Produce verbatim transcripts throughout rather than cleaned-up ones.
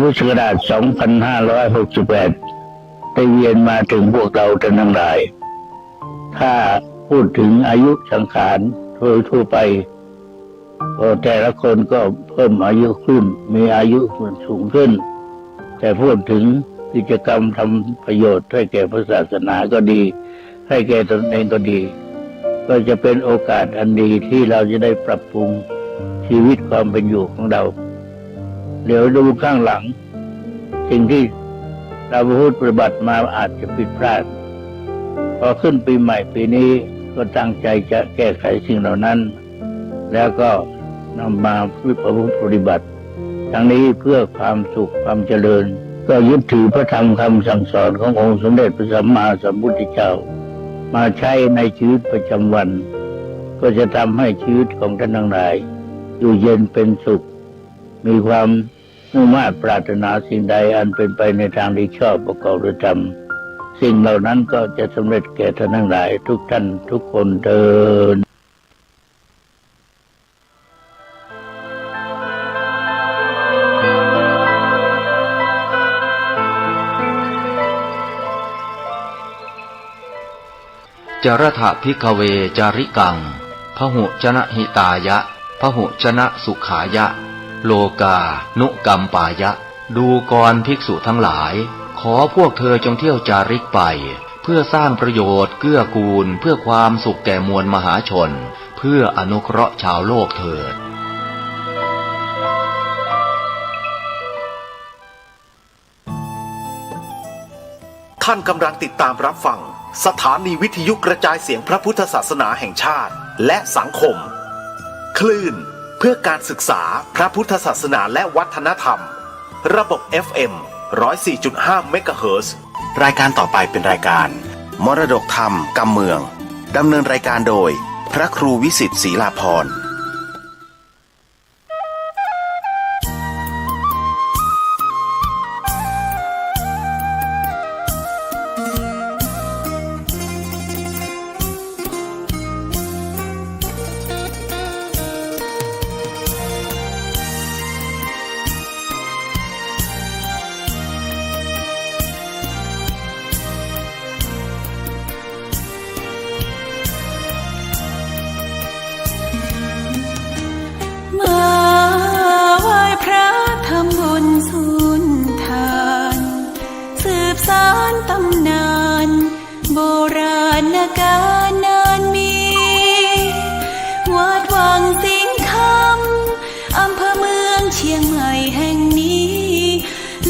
พุทธศักราชสองพันห้าร้อยหกสิบแปด ได้เวียนมาถึงพวกเราท่านทั้งหลาย ถ้าพูดถึงอายุสังขารโดยทั่วไป ก็แต่ละคนก็เพิ่มอายุขึ้น มีอายุสูงขึ้น แต่พูดถึงกิจกรรมทำประโยชน์ให้แก่พระศาสนาก็ดี ให้แก่ตนเองก็ดี ก็จะเป็นโอกาสอันดีที่เราจะได้ปรับปรุงชีวิตความเป็นอยู่ของเรา เดี๋ยวดูข้างหลัง สิ่งที่เราประพฤติปฏิบัติมาอาจจะผิดพลาด พอขึ้นปีใหม่ปีนี้ก็ตั้งใจจะแก้ไขสิ่งเหล่านั้น แล้วก็นำมาประพฤติปฏิบัติ ทั้งนี้เพื่อความสุขความเจริญ ก็ยึดถือพระธรรมคำสั่งสอนขององค์สมเด็จพระสัมมาสัมพุทธเจ้า มาใช้ในชีวิตประจำวัน ก็จะทำให้ชีวิตของท่านทั้งหลายอยู่เย็นเป็นสุข มีความมุ่งมาดปรารถนาสิ่งใดอันเป็นไปในทางดีชอบประกอบด้วยธรรม สิ่งเหล่านั้นก็จะสำเร็จแก่ท่านทั้งหลายทุกท่านทุกคนเทอญ จรัตถะ ภิกขะเว จาริกัง พหุจนะหิตายะ พหุจนะสุขายะ โลกานุกัมปายะ ดูกรภิกษุทั้งหลาย ขอพวกเธอจงเที่ยวจาริกไป เพื่อสร้างประโยชน์เกื้อกูลเพื่อความสุขแก่มวลมหาชน เพื่ออนุเคราะห์ชาวโลกเถิด ท่านกำลังติดตามรับฟังสถานีวิทยุกระจายเสียงพระพุทธศาสนาแห่งชาติ และสังคม คลื่นเพื่อการศึกษาพระพุทธศาสนาและวัฒนธรรม ระบบ เอฟเอ็ม ร้อยสี่จุดห้า เมกะเฮิรตซ์ รายการต่อไปเป็นรายการมรดกธรรมกำเมือง ดำเนินรายการโดยพระครูวิสิทธิ์ ศรีลาภรณ์ มาไหว้พระทำบุญสุนทาน สืบสานตำนานโบราณกาลนานมี วัดวังสิงห์คำ อำเภอเมืองเชียงใหม่แห่งนี้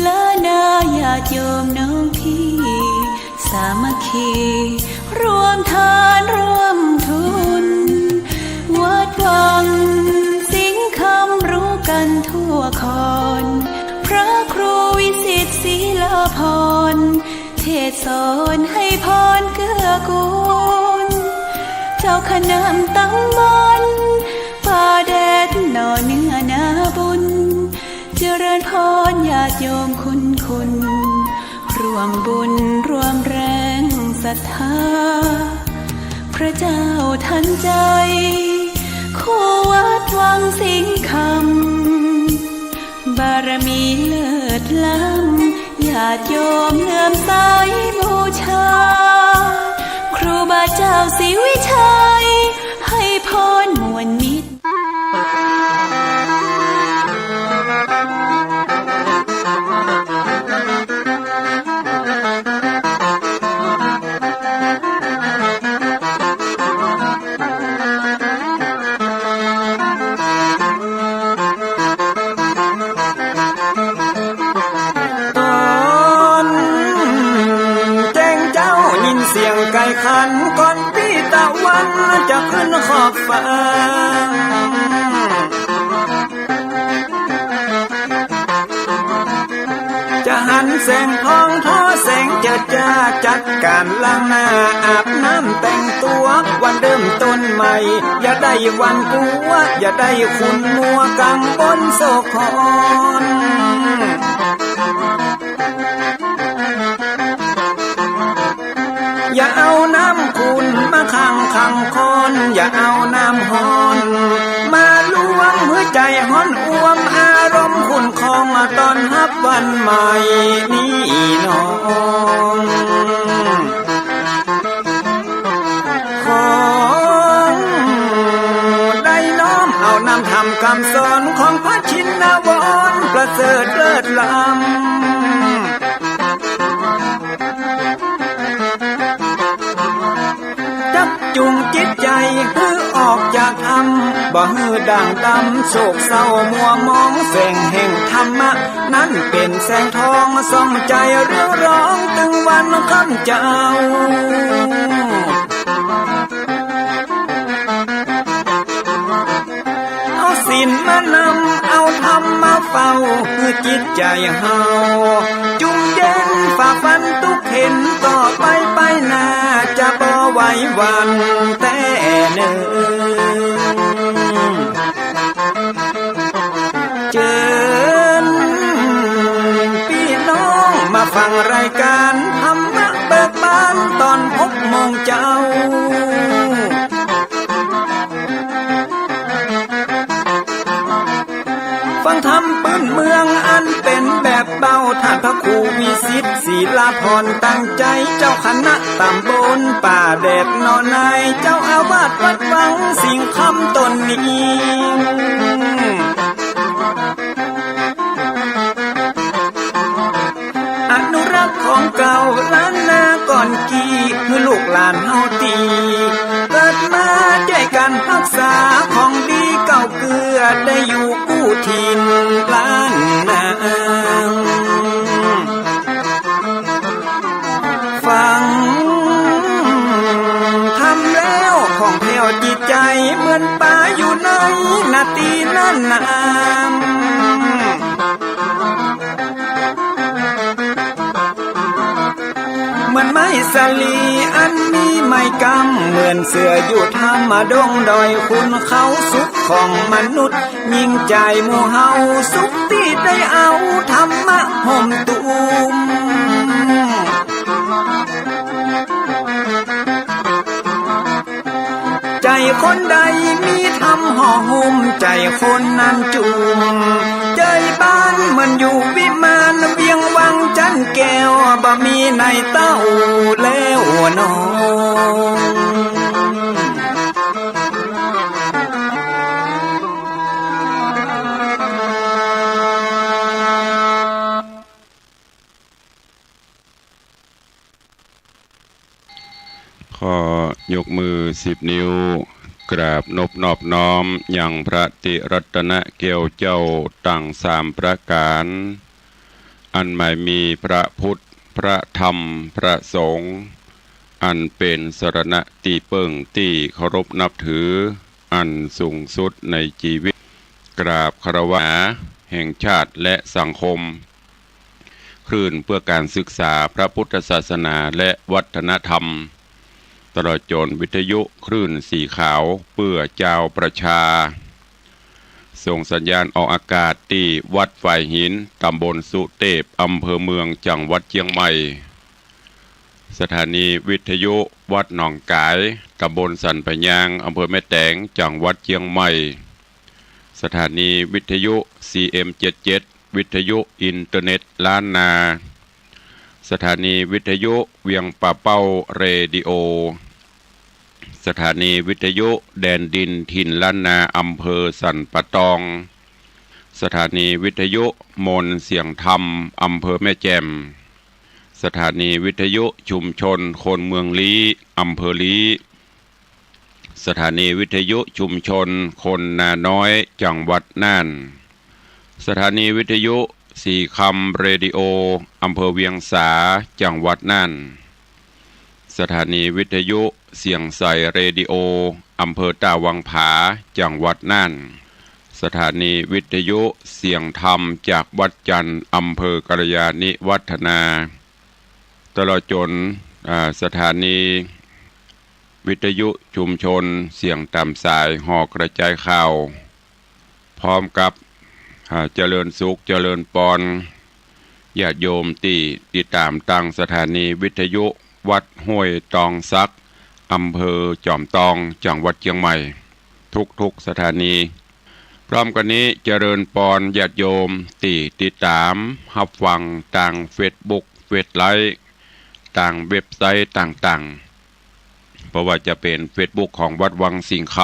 และนาญาติโยมน้องพี่ สามัคคีร่วมทานร่วมทุน วัดวังสิงห์คำรู้กันทั่วคอน พระครูวิสิทธิ์ ศรีลาภรณ์ เทศน์สอนให้พรเกื้อกูล เจ้าคณะตำบลป่าแดดหน่อเนื้อนาบุญ เจริญพรญาติโยมคุณคุณ ร่วมบุญร่วมแรงศรัทธา พระเจ้าทันใจ คู่วัดวังสิงห์คำ บารมีเลิศล้ำ ญาติโยมเลื่อมใสบูชา ครูบาเจ้าศรีวิชัย ให้พรมวลมิตร ต๋อนแจ้งเจ๊ายินเสียงไก่ขัน ก่อนปี้ตะวันจะขึ้นขอบฟ้า จะหันแสงทองทอแสงเจิดจ้า จัดการล้างหน้าอาบน้ำแต่งตัว วันเริ่มต้นใหม่ อย่าได้หวั่นกลัว อย่าได้ขุ่นมัวกังวลโศกครอน อย่าเอาน้ำขุ่นมาขังขังคอน อย่าเอาน้ำฮ้อนมาลวกหื้อใจ๋ฮ้อนอ่วมอา ร่มคุ้นครองต้อนฮับวันใหม่นี้น้อง ขอได้น้อมเอานำธรรมกำสอนของพระชินวรประเสริฐเลิศล้ำ จักจูงจิตใจ๋หื้อออกจากถ้ำ บ่หื้อด่างดำโศกเศร้ามัวหมอง แสงแห่งธรรมะนั้นเป๋นแสงทองส่องใจ๋เรืองรองตึงวันค่ำเจ๊า เอาศีลมานำ เอาธรรมมาเฝ้า หื้อจิตใจ๋เฮาจุ่มเย็นฝ่าฟันทุกข์เข็ญ ต่อไปไปหน้าจะบ่ไหวหวั่นแต๊เน่อ เจิญปี้น้องมาฟังรายก๋านธรรมะเบิกบานต๋อนหกโมงเจ๊า ฟังธรรมปื้นเมืองอันเป๋นแบบเบา ท่านพระครูวิสิทธิ์ ศิลาภรณ์ ตั้งใจ๋ เจ้าคณะต๋ำบลป่าแดดหนองนาย เจ้าอาวาสวัดวังสิงห์คำต๋นนี้ อนุรักษ์ของเก่าล้านนาก่อนกี้ หื้อลูกหลานเฮาตี้เกิดมาจ้วยกั๋นฮักษาของดีเก่าเกื้อ ได้อยู่กู้ถิ่นล้านนา ฟังธรรมแล้วผ่องแผ้วจิตใจ๋ เหมือนป๋าอยู่ในนาตี้นั้นนา เหมือนไม้สาลีอันมีไม้กำ เหมือนเสืออยู่ถ้ำดงดอยขุนเขา สุขของมนุษย์ยิ่งใจ๋หมู่เฮา สุขตี้ได้เอาธรรมะห่มตุ้ม ใจ๋คนใดมีธรรมห่อหุ้ม ใจ๋คนนั้นจุ่มเจยบาน เหมือนอยู่วิมานเวียงวังจันแก้ว บ่มีในเต้าแล้วน้อง ขอยกมือสิบนิ้ว กราบนบนอบน้อมยังพระติรัตนแก้วเจ้าตังสามประก๋าน อันหมายมีพระพุทธ พระธรรม พระสงฆ์ อันเป๋นสรณะตี้เปิ้งตี้เคารพนับถือ อันสูงสุดในจีวิต กราบคารวะแห่งชาติและสังคม คลื่นเพื่อการศึกษาพระพุทธศาสนาและวัฒนธรรม ตลอดจ๋นวิทยุคลื่นสีขาวเพื่อจาวประชา ส่งสัญญาณออกอากาศตี้วัดฝายหิน ต๋ำบลสุเตพ อำเภอเมือง จังหวัดเจียงใหม่ สถานีวิทยุวัดหนองก๋าย ต๋ำบลสันปะยาง อำเภอแม่แตง จังหวัดเจียงใหม่ สถานีวิทยุ ซีเอ็มเจ็ดเจ็ด วิทยุอินเทอร์เน็ตล้านนา สถานีวิทยุเวียงป่าเป้าเรดิโอ สถานีวิทยุแดนดินถิ่นล้านนา อำเภอสันป่าตอง สถานีวิทยุมนต์เสียงธรรม อำเภอแม่แจ่ม สถานีวิทยุชุมชนคนเมืองลี้ อำเภอลี้ สถานีวิทยุชุมชนคนนาน้อย จังหวัดน่าน สถานีวิทยุสีคำเรดิโอ อำเภอเวียงสา จังหวัดน่าน สถานีวิทยุเสียงใสเรดิโอ อำเภอต้าวังผา จังหวัดน่าน สถานีวิทยุเสียงธรรมจากวัดจันทร์ อำเภอกัลยาณิวัฒนา ตลอดจ๋น อ่า สถานีวิทยุชุมชนเสียงต๋ามสายหอกระจายข่าว พร้อมกับ อ่า เจริญสุขเจริญปอน ญาติโยมตี้ติดต๋ามตางสถานีวิทยุวัดห้วยตองสัก อำเภอจอมตอง จังหวัดเจียงใหม่ ทุกๆ สถานี พร้อมกั๋นนี้เจริญปอนญาติโยมตี้ติดต๋ามฮับฟังตางเฟซบุ๊ก เฟซไลฟ์ ตางเว็บไซต์ต่างๆ บ่ว่าจะเป๋นเฟซบุ๊กของวัดวังสิงห์ค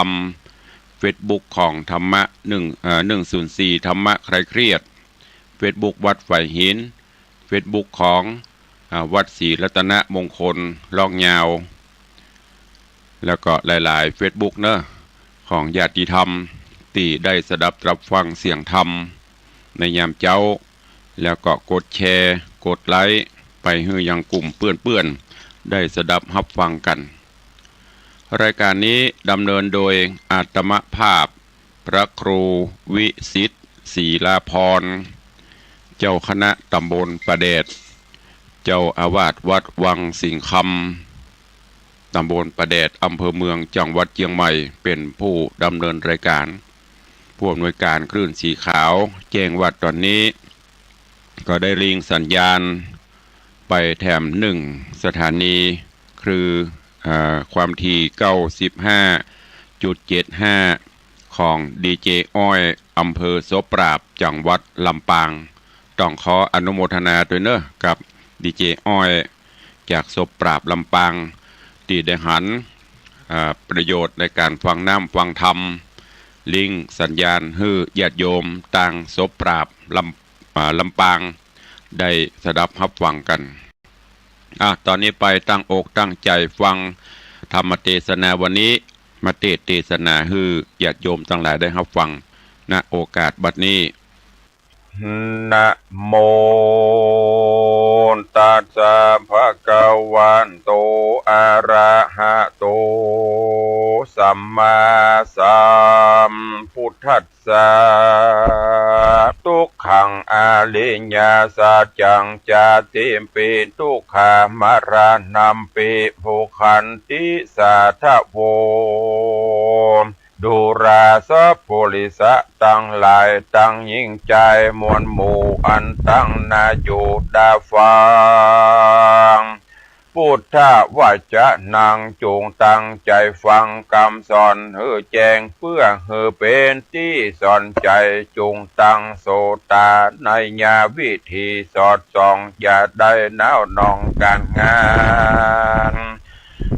ำ เฟซบุ๊กของธรรมะหนึ่ง เอ่อ หนึ่งศูนย์สี่ ธรรมะคลายเครียด เฟซบุ๊กวัดฝายหิน เฟซบุ๊กของ อ่า วัดศรีรัตนมงคล ร่องยาว แล้วก็หลายๆ เฟซบุ๊กเนาะ ของญาติธรรมตี้ได้สดับรับฟังเสียงธรรมในยามเจ๊า แล้วก็กดแชร์ กดไลค์ ไปหื้อยังกลุ่มเปื้อนๆ ได้สดับฮับฟังกั๋น รายก๋านนี้ดำเนินโดยอาตมาภาพ พระครูวิสิทธิ์ ศรีลาภรณ์ เจ้าคณะตำบลป่าแดด เจ้าอาวาสวัดวังสิงห์คำ ตำบลป่าแดด อำเภอเมือง จังหวัดเจียงใหม่ เป๋นผู้ดำเนินรายก๋าน ผู้อำนวยก๋านคลื่นสีขาว แจ้งว่าต๋อนนี้ ก็ได้ริ่งสัญญาณไปแถมหนึ่งสถานี คือ อ่า ความถี่ เก้าสิบห้าจุดเจ็ดห้า ของดีเจอ้อย อำเภอโสปราบ จังหวัดลำปาง ต้องขออนุโมทนาตวยเนาะ กับดีเจอ้อย จากโสปราบ ลำปาง ตี้ได้หัน อ่า ประโยชน์ในก๋านฟังน้ำฟังธรรม ริ่งสัญญาณหื้อญาติโยมตางโสปราบ ลำ อ่า ลำปาง ได้สดับฮับฟังกั๋น อ่ะ ต๋อนนี้ไปตั้งอกตั้งใจ๋ฟังธรรมเตสนาวันนี้ มาเตสน์เตสนาหื้อญาติโยมตังหลายได้ฮับฟัง ณ โอกาสบัดนี้ นะโม ตัสสะ ภะคะวะโต อะระหะโต สัมมาสัมพุทธัสสะ ทุกขัง อริยสัจจัง ชาติปิ ทุกขา มรณัมปิ โภคขันติ สาทะโว ดูราสะปุริสะตังหลาย ตังญิงจายมวลหมู่ อันตังนาอยู่ต๋าฟัง พุทธวจนัง จุ่งตั้งใจ๋ฟังกำสอนหื้อแจ้ง เปื้อหื้อเป๋นตี้สอนใจ๋ จุ่งตั้งโสตาในญาวิธีสอดส่อง อย่าได้หนาวหน่องก๋านงาน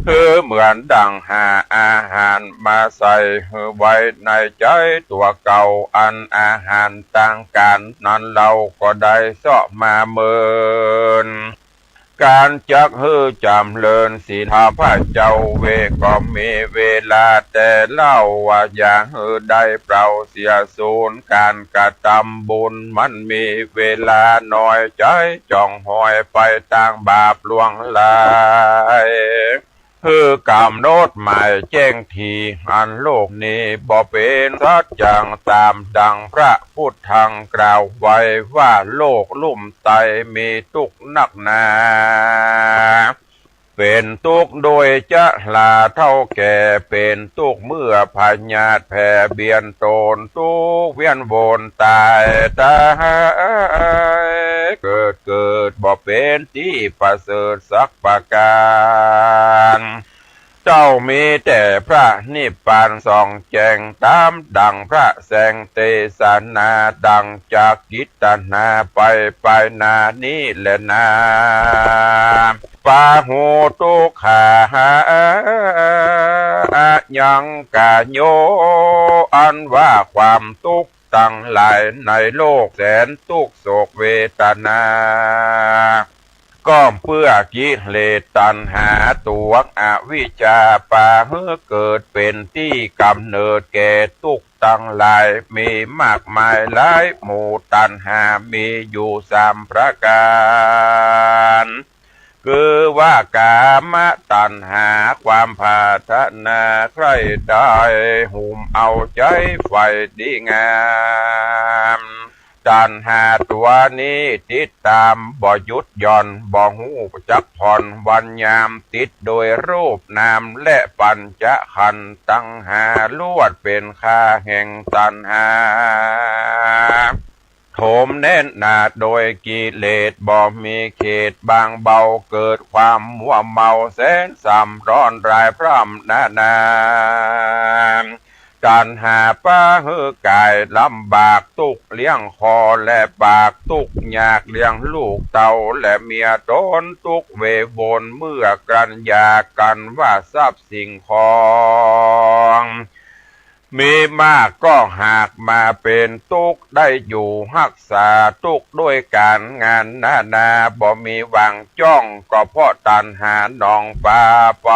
หื้อเหมือนดั่งหาอาหารมาใส่หื้อไว้ในใจ๋ตั๋วเก่า อันอาหารตางก๋านนั้นเฮาก็ได้เซาะมาเมิน ก๋านจักหื้อจ๋ำเริญศีลธรรมพระเจ้าเว ก็มีเวลาแต่เล่าว่า อย่าหื้อได้เปล่าเสียสูญ ก๋านกระตำบุญมันมีเวลาน้อย ใจ๋จ่องหอยไปตางบาปล่วงหลาย หื้อกำหนดหมายแจ้งที อันโลกนี้บ่เป๋นสัจจัง ต๋ามดั่งพระพุทธังกล่าวไว้ว่า โลกลุ่มใต้มีตุ๊กข์นักหนา เป๋นตุ๊กข์โดยชราเฒ่าแก่ เป๋นตุ๊กข์เมื่อพยาธิแผ่เบียดโตน ตุ๊กข์เวียนวนต๋ายต๋าย เกิดเกิดบ่เป๋นตี้ประเสริฐสักประก๋าน เจ้ามีแต่พระนิพพานส่องแจ้ง ต๋ามดั่งพระแสงเตสนา ดั่งจักกิตนาไป ไปหน้านี้แลนา ปะโห ตุ๊กขา ยังกะโย อันว่าความตุ๊กข์ตังหลายในโลกแสนตุ๊กข์โศกเวทนา ก็เปื้อกิเลสตัณหาตั๋วอวิชชา ปาหื้อเกิดเป๋นตี้ก๋ำเนิดแก่ตุ๊กข์ตังหลาย มีมากมายหลายหมู่ ตัณหามีอยู่สามประก๋าน คือว่ากามตัณหา ความปรารถนาใคร่ได้ หุ้มเอาใจ๋ใฝ่ดีงาม ตัณหาตั๋วนี้ติดต๋ามบ่หยุดหย่อน บ่ฮู้จักผ่อนวันยาม ติดโดยรูปนามและปัญจขันธ์ตังห้า ล้วนเป๋นข้าแห่งตัณหา โถมแน่นหนาโดยกิเลสบ่มีเขตบางเบา เกิดความมัวเมาแสนซ้ำร้อนรายพร่ำนานา ตัณหาปะหื้อกายลำบาก ตุ๊กข์เลี้ยงคอและปาก ตุ๊กข์ยากเลี้ยงลูกเต้าและเมีย ตนตุ๊กข์เววนเมื่อกั๋น อยากกั๋นว่าทรัพย์สิ่งของ มีมากก็หากมาเป๋นตุ๊กข์ ได้อยู่ฮักษาตุ๊กข์ด้วยก๋านงานนานา บ่มีหวังจ้อง ก็เพราะตัณหานองปาไป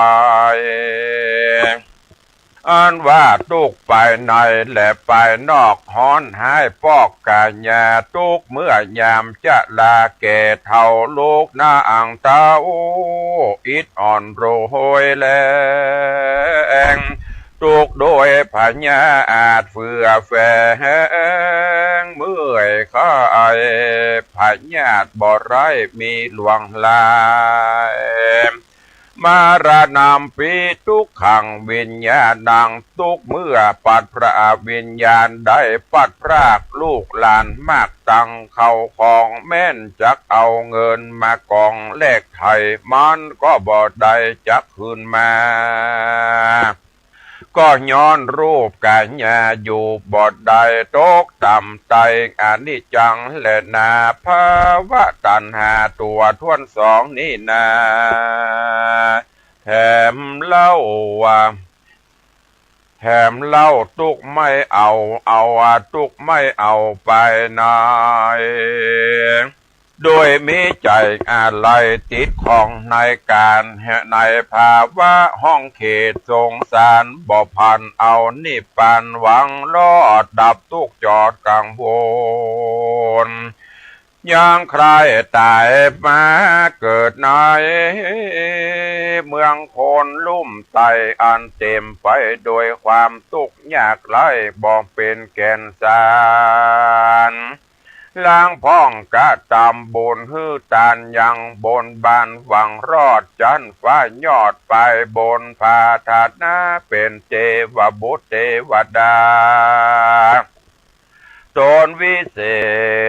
อันว่าตุ๊กข์ภายในและภายนอก ฮ้อนฮ้ายปอกก๋ายา ตุ๊กข์เมื่อยามจะลาแก่เฒ่า ลูกนางเต้าอิดอ่อนโรยแรง ตุ๊กข์ด้วยพยาธิเฟื่อแฝง เมื่อยไข้พยาธิบ่ไร้มีหลวงหลาย มรณัมปิ ทุกขัง วิญญาณัง ตุ๊กข์เมื่อปัดพรากวิญญาณ ได้ปัดพรากลูกหลานมากตัง เข้าของแม่นจักเอาเงินมากองแลกไถ่ มันก็บ่ได้จักคืนมา ก็ย้อนรูปก๋ายาอยู่บ่ได้ ตกต่ำไต้อนิจจังแลนา ภาวะตัณหาตั๋วถ้วนสองนี้นา แถมเล่าว่า แถมเล่าตุ๊กข์ไม่เอา เอาตุ๊กข์ไม่เอาไปไหน โดยมีใจ๋อาลัยติดข้องในก๋าน ในภาวะห้องเขตสงสาร บ่ผันเอานิพพานหวังรอดดับตุ๊กข์จอดกังวล ยังใคร่ต๋ายมาเกิดในเมืองคนลุ่มไต้ อันเต๋มไปโดยความตุ๊กข์ยากไร้ บ่เป๋นแก่นสาร ลางพ่องกระตำบุญหื้อตานยังบนบานหวังรอดจั๊นฟ้ายอดไปบนปรารถนาเป๋นเตวบุตรเตวดา ต๋นวิเศ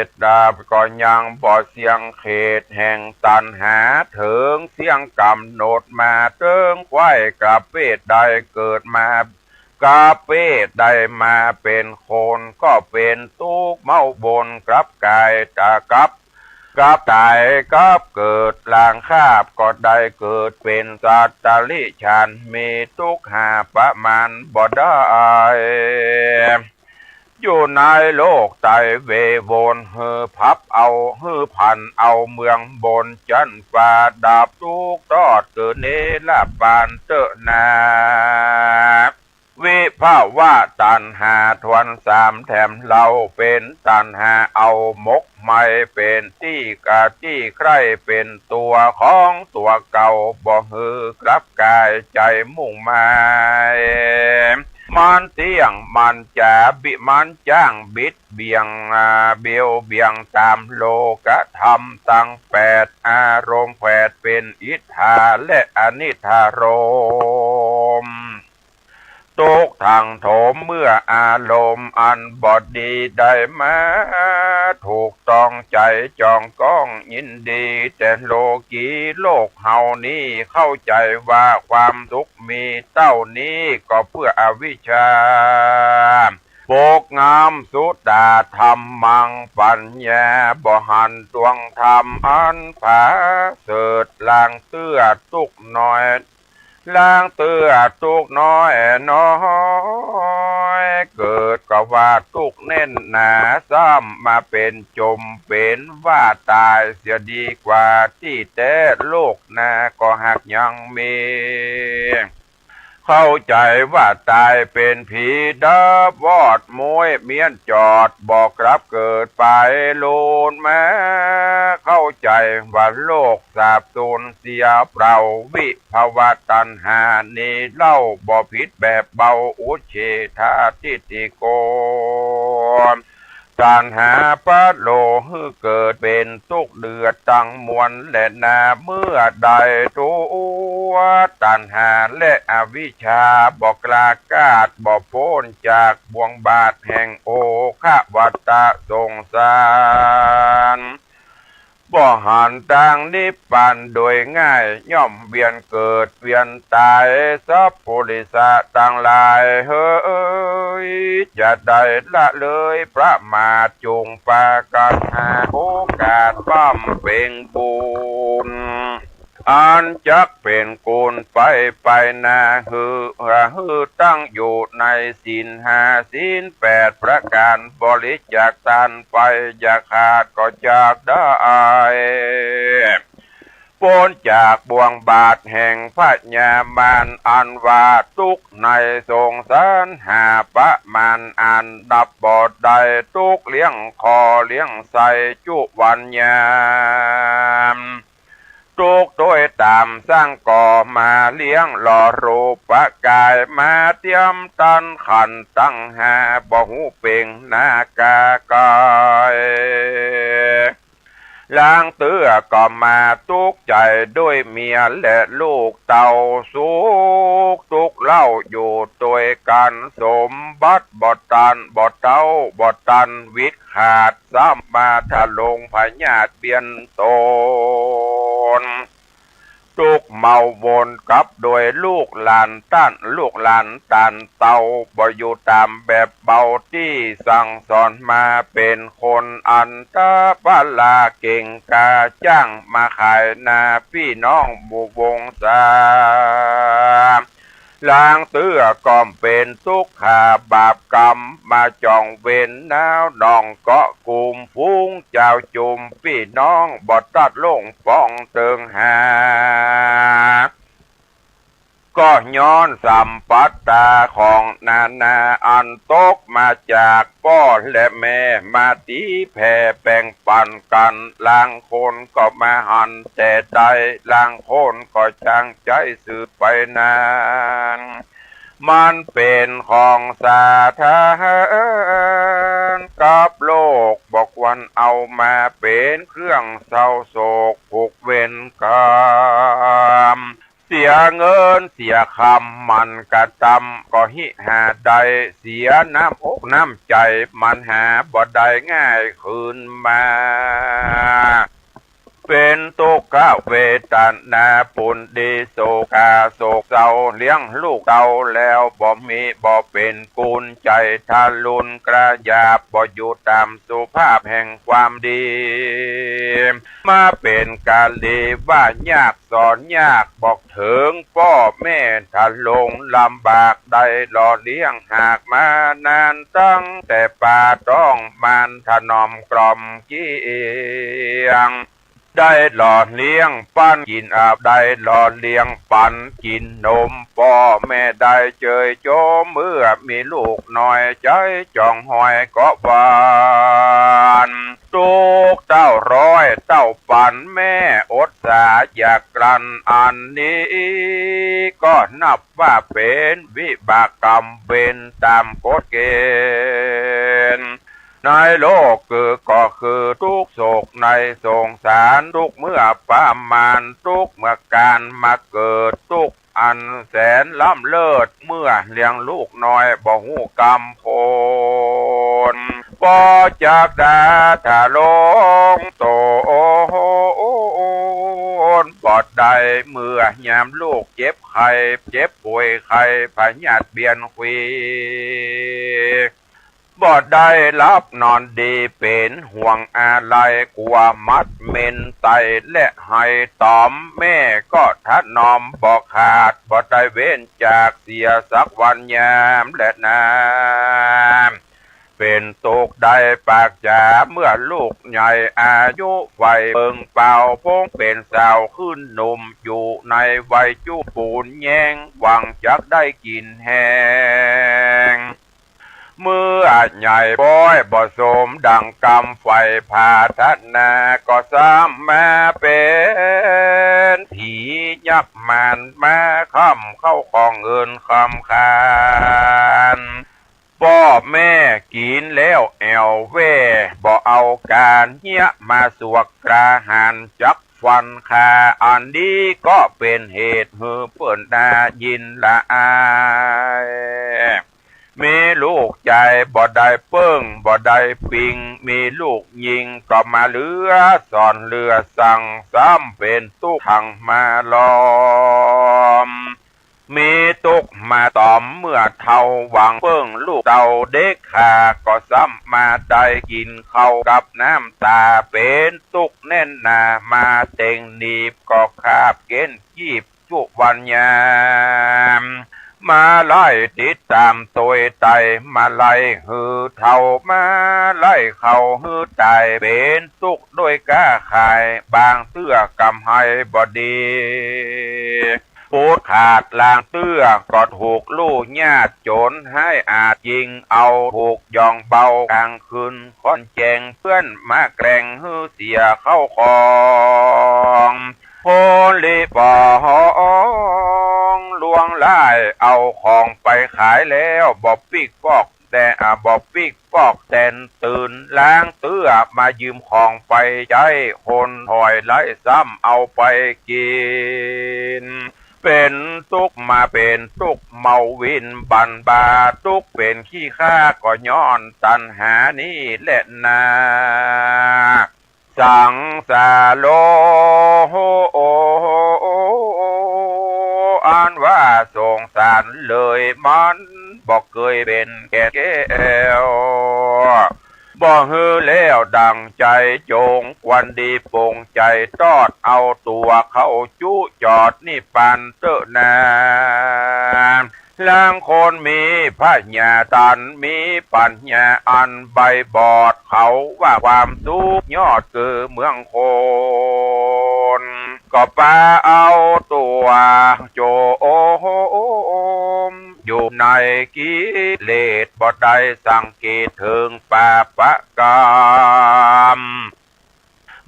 ษดาบก็ยังบ่เสี้ยงเขตแห่งตัณหา เถิงเสี้ยงก๋ำหนดมาเถิงใคว่กระเปดได้เกิดมา กระเปดได้มาเป๋นคน ก็เป๋นตุ๊กข์เม้าบนกลับก๋ายต๋ายกลับ กลับต๋ายกลับเกิด ลางคาบก็ได้เกิดเป๋นสัตว์เดรัจฉาน มีตุ๊กข์หาประมาณบ่ได้ อยู่ในโลกไต้เววน หื้อผับเอา หื้อผันเอาเมืองบนจั๊นฟ้า ดับตุ๊กข์ตอดเกิดเนรปานเต๊อะนา วิภาวะตัณหาถ้วนสาม แถมเล่าเป๋นตัณหาเอาหมกไหม้ เป๋นตี้กะตี้ใคร่ เป๋นตั๋วของตั๋วเก่า บ่หื้อกลับก๋ายใจ๋มุ่งหมาย มันเตี้ยง มันจ๋าบิ มันจ้างบิดเบี่ยง อ่า เบียวเบี่ยงต๋ามโลกธรรมตังแปด อารมณ์แผดเป๋นอิทธาและอนิทธารมณ์ ตุ๊กข์ทังโถมเมื่ออารมณ์อันบ่ดีได้มาถูกต้องใจ๋ จ่องก้องยินดี แต่โลกีโลกเฮานี้เข้าใจ๋ว่าความสุขมีเต้านี้ ก็เปื้ออวิชชา ปกงำสุตาธรรมัง ปัญญาบ่หันตวงธรรมอันผาเสริฐ ลางเตื้อตุ๊กข์น้อย ลางเตื้อตุ๊กข์น้อยน้อยเกิด ก็ว่าตุ๊กข์แน่นหนา ซ้ำมาเป๋นจม เป๋นว่าต๋ายเสียดีกว่า ตี้แต๊โลกหน้าก็หากยังมี เข้าใจ๋ว่าต๋ายเป๋นผีดับวอดม้วยเมี้ยนจอด บ่กลับเกิดไปลูนมา เข้าใจ๋ว่าโลกสาบสูญเสียเปล่า วิภวตัณหานี้เล่าบ่ผิดแบบเบา อุจเฉทาทิฏฐิโก ตัณหาปะโลหื้อเกิดเป๋นตุ๊กข์เดือดตังมวลแลนา เมื่อใดตั๋วตัณหาและอวิชชาบ่กล้าก้าด บ่ป๊นจากบ่วงบาดแห่งโอฆะวัฏฏะสงสาร บ่ ก็หันตางนิพพานโดยง่าย ย่อมเวียนเกิดเวียนต๋าย สัพปุริสะตังหลายเหย จะได้ละเลยประมาท จุ่งปากั๋นหาโอกาสบำเพ็งบุญ อันจักเป๋นกุณไปไปหน้า หื้อ หื้อตั้งอยู่ในศีลห้าศีลแปดประก๋าน บริจาคตานไป อย่าขาดก็จักได้ ป๊นจากบ่วงบาตรแห่งพญามาร อันว่าตุ๊กข์ในสงสารหาประมาณ อันนับบ่ได้ ตุ๊กข์เลี้ยงข้อเลี้ยงไส้จุวันยาม ตุ๊กข์โตยต๋ามสังก่อมาเลี้ยงหล่อรูปกาย มาเตียมตันขันธ์ตังห้า บ่ฮู้เป๋งหน้ากากาย ลางเตื้อก็มาตุ๊กข์ใจ๋ด้วยเมียและลูกเต้า สุขตุ๊กข์เล่าอยู่ตวยกั๋น สมบัติบ่ตัน บ่เต้าบ่ตัน วิดขาด ซ้ำมาทะลงพยาธิเบียดเบียนต๋น ตุ๊กข์เมาวนกับด้วยลูกหลานต้าน ลูกหลานต้านเต้า บ่อยู่ต๋ามแบบเบาตี้สั่งสอนมา เป๋นคนอันตะปะละเก่งกล้า จ้างมาขายหน้าปี้น้องหมู่วงศา ลางเตื้อก็เป๋นตุ๊กข์ขาบาปกรรม มาจ่องเวรหนาวหนองเกาะกุม ฝูงจาวจุมปี้น้อง บ่ตัดลงป้องเติงหา ก็ย้อนสัมปัตตาของนานา อันตกมาจากป้อและแม่ มาตี๋แผ่แบ่งปั๋นกั๋น ลางคนก็มาหันแต่ไต ลางคนก็จางใจ๊สืบไปนั้น มันเป๋นของสาธารกับโลก บ่ควรเอามาเป๋นเครื่องเศร้าโศกผูกเวรกรรม เสียเงินเสียคำมันกระตำ ก็หิหาได้ เสียน้ำอกน้ำใจ๋ มันหาบ่ได้ง่ายคืนมา เป๋นตุ๊กขเวทนาปูนดี โศกาโศกเศร้า เลี้ยงลูกเต้าแล้วบ่มี บ่เป๋นกุณใจ๋ ทะลุนกระหยาบ บ่อยู่ต๋ามสุภาพแห่งความดี มาเป๋นกาลีว่ายากสอนยาก บอกเถิงป้อแม่ทะลงลำบาก ได้หล่อเลี้ยงหากมานาน ตั้งแต่ปาต๊องมารถนอมกล่อมเกลี้ยง ได้หล่อเลี้ยงปั๋นกิ๋นอาบ ได้หล่อเลี้ยงปั๋นกิ๋นนม ป้อแม่ได้เจยโจม เมื่อมีลูกน้อยใจ๋จ่องห้อยก็หวั่น ตุ๊กข์เต้าร้อยเต้าปั๋นแม่อดสาอยากกลั้น อันนี้ก็นับว่าเป๋นวิบากกรรมเวรต๋ามกฎเกณฑ์ ในโลกคือก็คือตุ๊กข์โศกในสงสาร ตุ๊กข์เมื่อประมาณ ตุ๊กข์เมื่อก๋านมาเกิด ตุ๊กข์อันแสนล้ำเลิศ เมื่อเลี้ยงลูกน้อยบ่ฮู้กำโผล บ่จักดาทะลงต๋น บ่ได้เมื่อยามลูกเจ็บไข้ เจ็บป่วยไข้ พยาธิเบียดเบียน บ่ได้หลับนอนดี เป๋นห่วงอาลัย กั๋วหมัดเม็นไต้และไห้ต๋อม แม่ก็ถนอมบ่ขาด บ่ได้เว้นจากเสียสักวันยามและนาน เป๋นตุ๊กข์ได้ปากจ๋า เมื่อลูกใหญ่อายุวัยเปิงเป๋า ปงเป๋นสาวขึ้นหนุ่ม อยู่ในวัยจุปูนแย้ง หวังจักได้กิ๋นแฮง เมื่อใหญ่ป๊อยบ่สมดังกำใฝ่ผาถนา ก็ซ้ำมาเป๋นผียักษ์มารมาค้ำเข้าของเงินคำคาน ป้อแม่กิ๋นแล้วแอ่วแว่ บ่เอาก๋านเฮี้ยมาสวกกล้าหาญจักฟันฆ่า อันนี้ก็เป๋นเหตุหื้อเปิ้นได้ยินละอาย มีลูกจายบ่ได้เปิ้งบ่ได้ปิง มีลูกญิงก็มาเหลือสอนเหลือสั่ง ซ้ำเป๋นตุ๊กข์หังมาล้อม มีตุ๊กข์มาต๋อมเมื่อเฒ่า หวังเปิ้งลูกเต้าเด็กขา ก็ซ้ำมาได้กิ๋นข้าวกับน้ำต๋า เป๋นตุ๊กข์แน่นหนา มาเต็งหนีบก็คาบเก๊น กีบจุวันยาม มาไล่ติดต๋ามตวยไต มาไล่หื้อเฒ่า มาไล่เข้าหื้อต๋าย เป๋นตุ๊กข์ด้วยก๊าขาย บางเตื้อกำไรบ่ดี ปูดขาดลางเตื้อก็ถูกลู่ญาติโจ๋รฮ้ายอาฆยิงเอา ถูกหย่องเบากลางคืนค่อนแจ้ง เปื้อนมาแกล้งหื้อเสียเข้าของ โพลิปอง ลวงลายเอาของไปขายแล้ว บ่ปิ๊กปอกแต่ อ่า บ่ปิ๊กปอกแต่นตื่น ลางเตื้อมายืมของไปใจ๊ คนถอยไล่ซ้ำเอาไปกิ๋น เป๋นตุ๊กข์มาเป๋นตุ๊กข์เมาวินบันบา ตุ๊กข์เป๋นขี้ข้าก็ย้อนตัณหานี่แหละนา สังสาโร อันว่าสงสารเลย มันบ่เกยเป๋นแก่นแก้ว บ่หื้อแล้วดั่งใจ๋ จงควรดีปลงใจ๋ ตอดเอาตั๋วเข้าจุจอดนิพพานเต๊อะนา ลางคนมีผญาต๋า มีปั๋ญญาอันใบบอด เขาว่าความสุขยอดคือเมืองคน ก็ปาเอาตั๋วโจมอยู่ในกิเลส บ่ได้สังเกตเถิงปาปะกรรม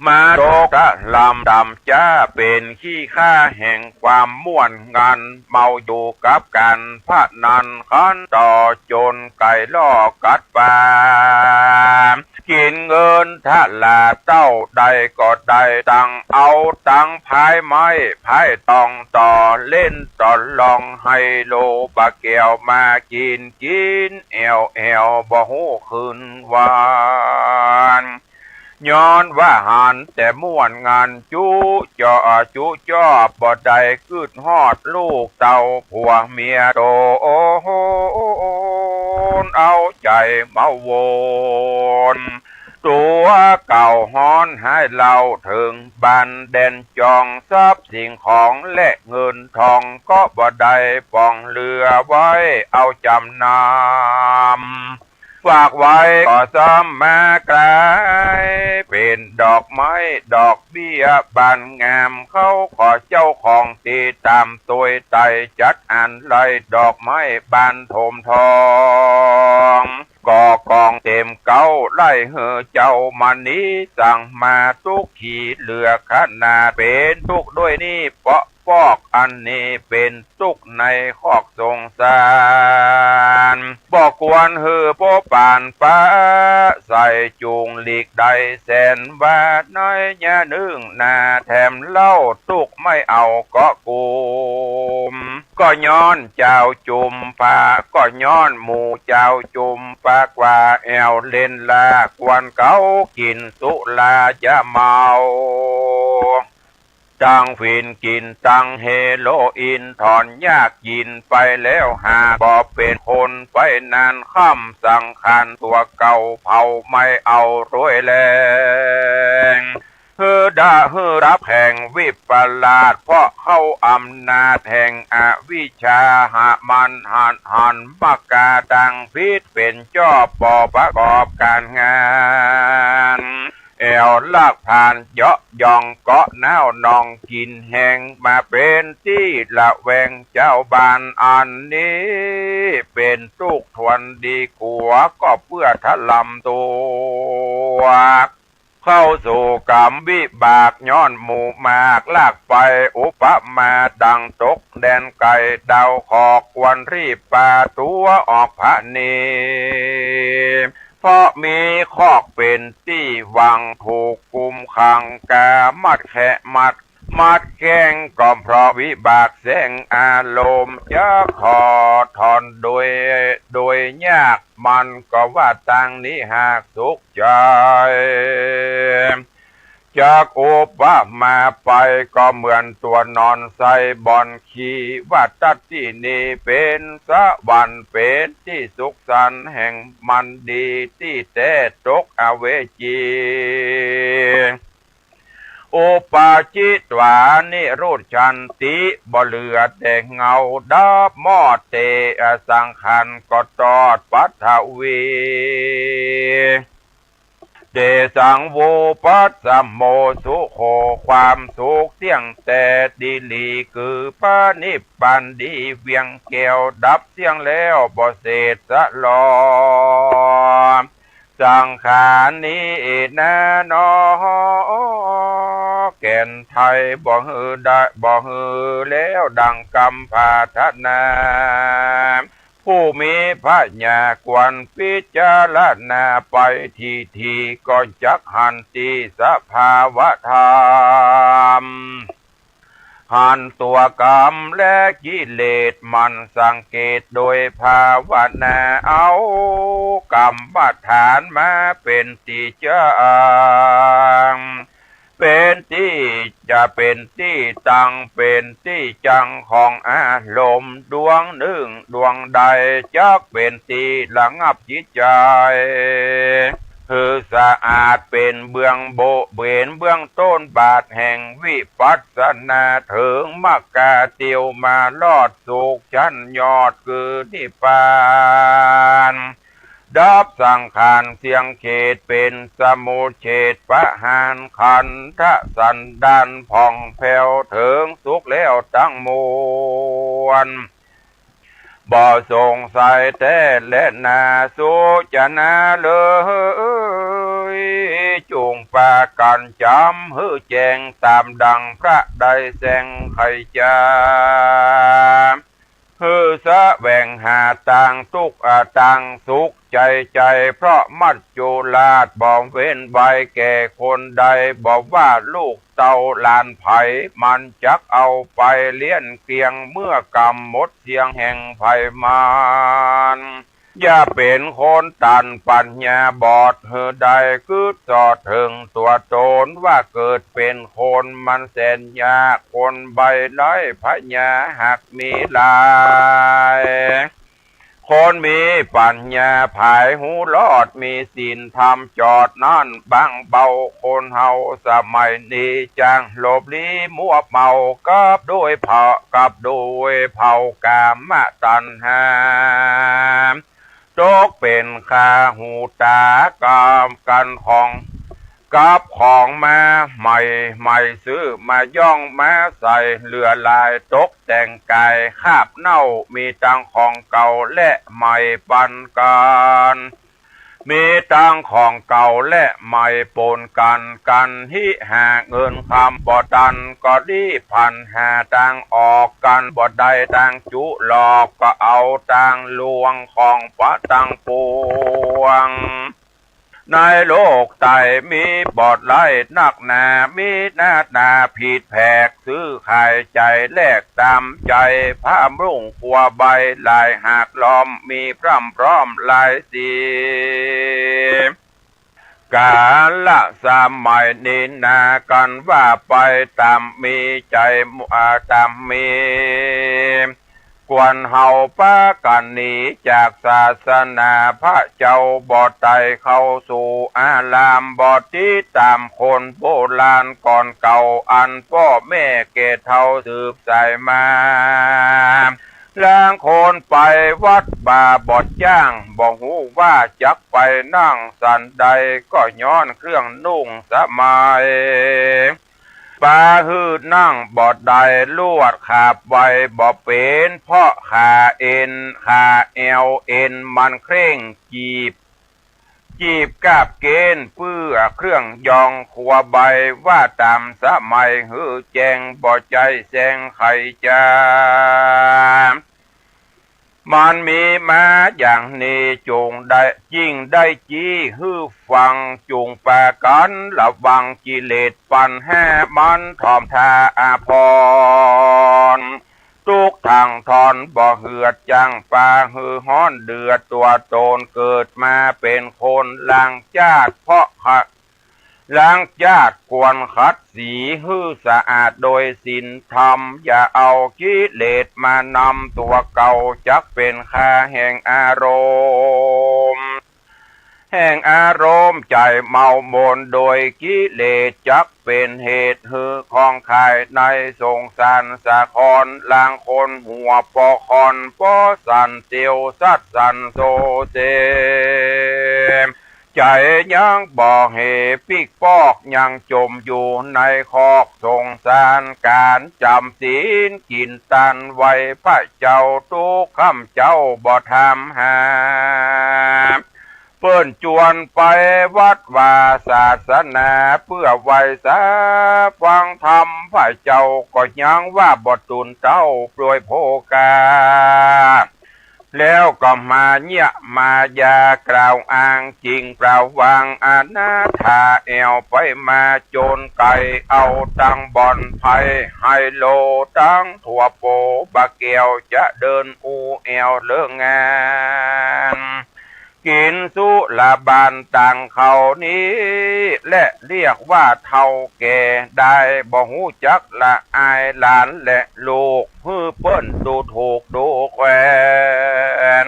มาตกตะลำต่ำจ๊า เป๋นขี้ข้าแห่งความม่วนงัน เมาอยู่กับก๋านพนัน คันต่อจนไก่ล่อกัดปลา กิ๋นเงินทราเต้าใดก็ได้ ตังเอาตังพายไม้พายตอง ต่อเล่นต่อลองไฮโลปาแก้ว มากิ๋นกิ๋นแอ่วแอ่ว บ่ฮู้คืนวัน ย้อนว่าหันแต่ม่วนงัน จุจอจุจอ บ่ได้กึ๊ดฮอดลูกเต้าผัวเมียโตน เอาใจ๋เมาวน ตั๋วเก่าฮ้อนฮ้ายเล่าเถิงบ้านแดนจอง ทรัพย์สิ่งของและเงินทอง ก็บ่ได้ป๋องเหลือไว้เอาจ๋ำนำ ฝากไว้ก็ซ้ำมากลาย เป๋นดอกไม้ดอกเบี้ยบานงาม เขาขอเจ้าของตี้ต๋ามตวยไต จัดอันไล่ดอกไม้บานโถมทอง ก่อกองเต๋มเก๊า ไล่หื้อเจ้ามณีสั่งมา ตุ๊กข์ขีเหลือขนาด เป๋นตุ๊กข์ด้วยนี่เปาะ ปอกอันนี้เป๋นตุ๊กข์ในคอกสงสาร บ่ควรหื้อโป๊ปานปะใส่ จุ่งหลีกได้แสนว่า ในยะนึ่งนาแถมเล่า ตุ๊กข์ไม่เอาเกาะกุม ก็ย้อนจาวจุมพะ ก็ย้อนหมู่จาวจุมพะ กว่าแอ่วเล่นลากวนเก๊า กิ๋นสุรายาเมา ตังฝิ่นกิ๋นตังเฮโรอีน ถอนยากยินไปแล้ว หากบ่เป๋นคนไปนาน ค่ำสังขารตั๋วเก่า เผาไหม้เอาตวยแลง หื้อดะหื้อรับแห่งวิปลาส เพราะเข้าอำนาจแห่งอวิชชา หามันหันหันมากาตังผิด เป๋นจอบบ่ประกอบก๋านงาน แอ่วลากผ่านเยาะยองเกาะน้าวนอง กิ๋นแฮงมาเป๋นตี้ระแวง จาวบ้านอันนี้เป๋นตุ๊กข์ทนดีกั๋ว ก็เปื้อทะลำตั๋ว เข้าสู่กรรมวิบาก ย้อนหมู่มากลากไป อุปมาดังตกแดนไก๋ ดาวขอกควรรีบปาตั๋วออกผะเน เพราะมีคอกเป๋นตี้หวัง ถูกกุมขังกามัดแขะมัด มัดแข้งก็เพราะวิบากแสงอารมณ์ จักถอดถอนโดย โดยย ว่าตังนี้หากสุขใจ๋ จักอุปมาไปก็เหมือนตั๋วนอนใส่บ่อนขี้ ว่าตั๊ดตี้นี้เป๋นสวรรค์ เป๋นตี้สุขสันต์แห่งมันดี ตี้แต๊ตกอเวจี อุปาจิตวานิรุชชันติ บ่เหลือแต่เงาดับมอด เต สังขารก็ตอดปัทวี เตสัง วุปัสสโม สุโข ความสุขเตี้ยงแต๊ดีหลี คือพระนิพพานดีเวียงแก้ว ดับเสี้ยงแล้วบ่เศษสะหลอ สังขารนี้นาหนอ แก่นไท้บ่หื้อได้ บ่หื้อแล้วดังกำปรารถนา ผู้มีปัญญาควรพิจารณาไปทีๆ ก็จักหันตี้สภาวะธรรม หันตั๋วกรรมและกิเลส หมั่นสังเกตโดยภาวนา เอากรรมฐานมาเป๋นตี้จั้ง เป๋นตี้จะเป๋นตี้ตั้ง เป๋นตี้จั้งของอารมณ์ดวงนึ่งดวงใด จักเป๋นตี้ระงับจิตใจ๋ หื้อสะอาด เป๋นเบื้องโบ เป๋นเบื้องต้นบาทแห่งวิปัสสนา เถิงมรรคาเตียวมารอดสุขชั้นยอดคือนิพพาน ดับสังขารเสี้ยงเขต เป๋นสมุจเฉทประหารขันธสันดานผ่องแผ้ว เถิงสุขแล้วตังมวล บ่สงสัยแต๊แลนา สุจนาเอ๋ย จุ่งปากั๋นจ๋ำหื้อแจ้ง ต๋ามดังพระได้แจ้งไขจา หื้อแสวงหาตางตุ๊กข์ อา ตางสุขใจ๋ใจ๋ เพราะมัจจุราชบ่เว้นไว้แก่คนใด บ่ว่าลูกเต้าหลานใผ มันจักเอาไปเลี้ยงเกลี้ยง เมื่อกำหมดเสี้ยงแห่งภัยมาร อย่าเป๋นคนตันปัญญาบอด หื้อได้กึ๊ดสอดเถิงตั๋วต๋น ว่าเกิดเป๋นคนมันแสนยาก คนใบ้ไร้ปัญญาหากมีหลาย คนมีปัญญาผายฮู้รอด มีศีลธรรมจอดนั้นบางเบา คนเฮาสมัยนี้ จั้งหลบลี้มัวเมา กับด้วยเผา กับด้วยเผากามตัณหา ตกเป๋นคาหูตา กับกั๋นของ กับของมาใหม่ใหม่ ซื้อมาย้องมาใส่ เหลือหลายตกแต่งกาย คราบเน่า มีตังของเก่าและใหม่ปันกั๋น มีตังของเก่าและใหม่ปนกั๋น กั๋นฮิหาเงินคำบ่ตัน ก็รีบพลันหาตางออก กั๋นบ่ได้ตางจุหลอก ก็เอาตางลวงของปะตังปวง ในโลกใต้มีบ่หลายนักหนา มีหน้าต๋าผิดแผก ซื้อขายใจ๋แลกต๋ามใจ๋ ผ้านุ่งครัวใบ้หลายหากล้อม มีพร่ำพร้อมหลายสี กาละสมัยนี้นา กั๋นว่าไปต๋ามมีใจ๋ อ่า ต๋ามมี ควรเฮาปากั๋นหนีจากศาสนาพระเจ้า บ่ใต้เข้าสู่อาราม บ่ติดต๋ามคนโบราณก่อนเก่า อันป้อแม่แก่เฒ่าสืบสายมา ลางคนไปวัดบ่าบ่จ้าง บ่ฮู้ว่าจักไปนั่งสันใด ก็ย้อนเครื่องนุ่งสมัย ปาหื้อนั่งบ่ได้ลวดขาบไวบ่เป๋น เพราะขาเอ็น ขาแอวเอ็นมันเคร่ง จีบ จีบกาบเกณฑ์เปื้อเครื่องยองครัวใบ้ ว่าต๋ามสมัยหื้อแจ้ง บ่ใจ้แซงไขจา มันมีมาอย่างนี้ จุ่งได้ จิ่งได้จี้หื้อฟัง จุ่งปากั๋นระวังกิเลสปัญหา มันถ่อมท่าอาภรณ์ ตุ๊กข์ทั้งทนบ่เหือด จั้งปาหื้อฮ้อนเดือดตั๋วต๋น เกิดมาเป๋นคนล้างจาติ เพราะ ล้างจาติควรขัดสีหื้อสะอาดโดยศีลธรรม อย่าเอากิเลสมานำตั๋วเก่า จักเป๋นค่าแห่งอารมณ์ แห่งอารมณ์ใจ๋เมามนโดยกิเลส จักเป๋นเหตุหื้อของคายในสงสารสาคร ลางคนหัวปอคอน ปอสั่นเตียวสัตว์สั่นโซเซ ใจ๋ยังบ่เหปิ๊กปอก ยังจ๋มอยู่ในคอกสงสาร ก๋านจ๋ำศีลกิ๋นตันไหว้พระเจ้า ตุ๊กค่ำเจ๊าบ่ถามหา เปิ้นจวนไปวัดวาศาสนา เปื้อไหว้สาฟังธรรม พระเจ้าก็ยังว่าบ่ตูนเต้าโปรยโภคา แล้วก็มาเยียะมายากล่าวอ้าง จิ่งประวังอนาถา แอ่วไปมาจ๋นไก๋ เอาตังบ่อนไพ่ไฮโล ตังตั๋วโปบ่าแก้ว จะเดินอู้แอ่วเลิกงาน กิ๋นสุราบานตังเขานี้แหละ เรียกว่าเฒ่าแก่ได้ บ่ฮู้จักละอายหลานและลูก หื้อเปิ้นดูถูกดูแควน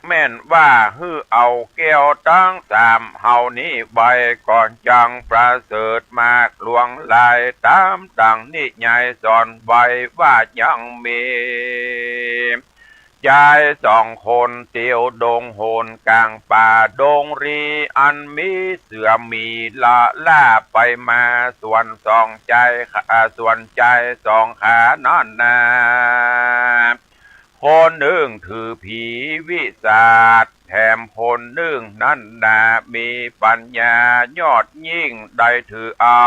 แม่นว่าหื้อเอาแก้วตังสามเฮานี้ไว้ ก่อนจั้งประเสริฐมากหลวงหลาย ต๋ามดั่งนิยายสอนไว้ว่ายังมี จายสองคนเตียวดงโหนก๋างป่าดงรี อันมีเสือหมีละล่าไปมา ส่วนสองจาย อ่า ส่วนจายสองขานั้นนา คนนึ่งถือผีวิสาท แถมคนนึ่งนั้นนา มีปัญญายอดยิ่ง ได้ถือเอา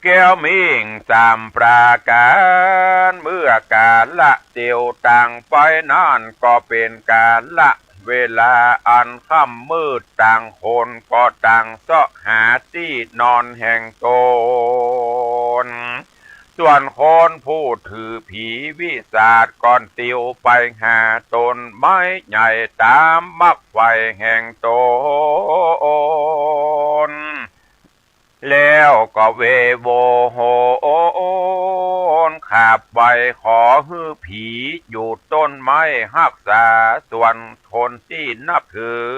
แก้วมิ่งสามประก๋าน เมื่อกาละเตียวต่างไปนั้น ก็เป๋นกาละเวลาอันค่ำมืด ต่างคนก็ต่างเซาะหาตี้นอนแห่งต๋น ส่วนคนผู้ถือผีวิสาทก็เตียวไปหาต้นไม้ใหญ่ต๋ามมักใฝ่แห่งต๋น แล้วก็เวโวโหนขาบไหว้ขอหื้อผีอยู่ต้นไม้ฮักษา ส่วนคนตี้นับถือ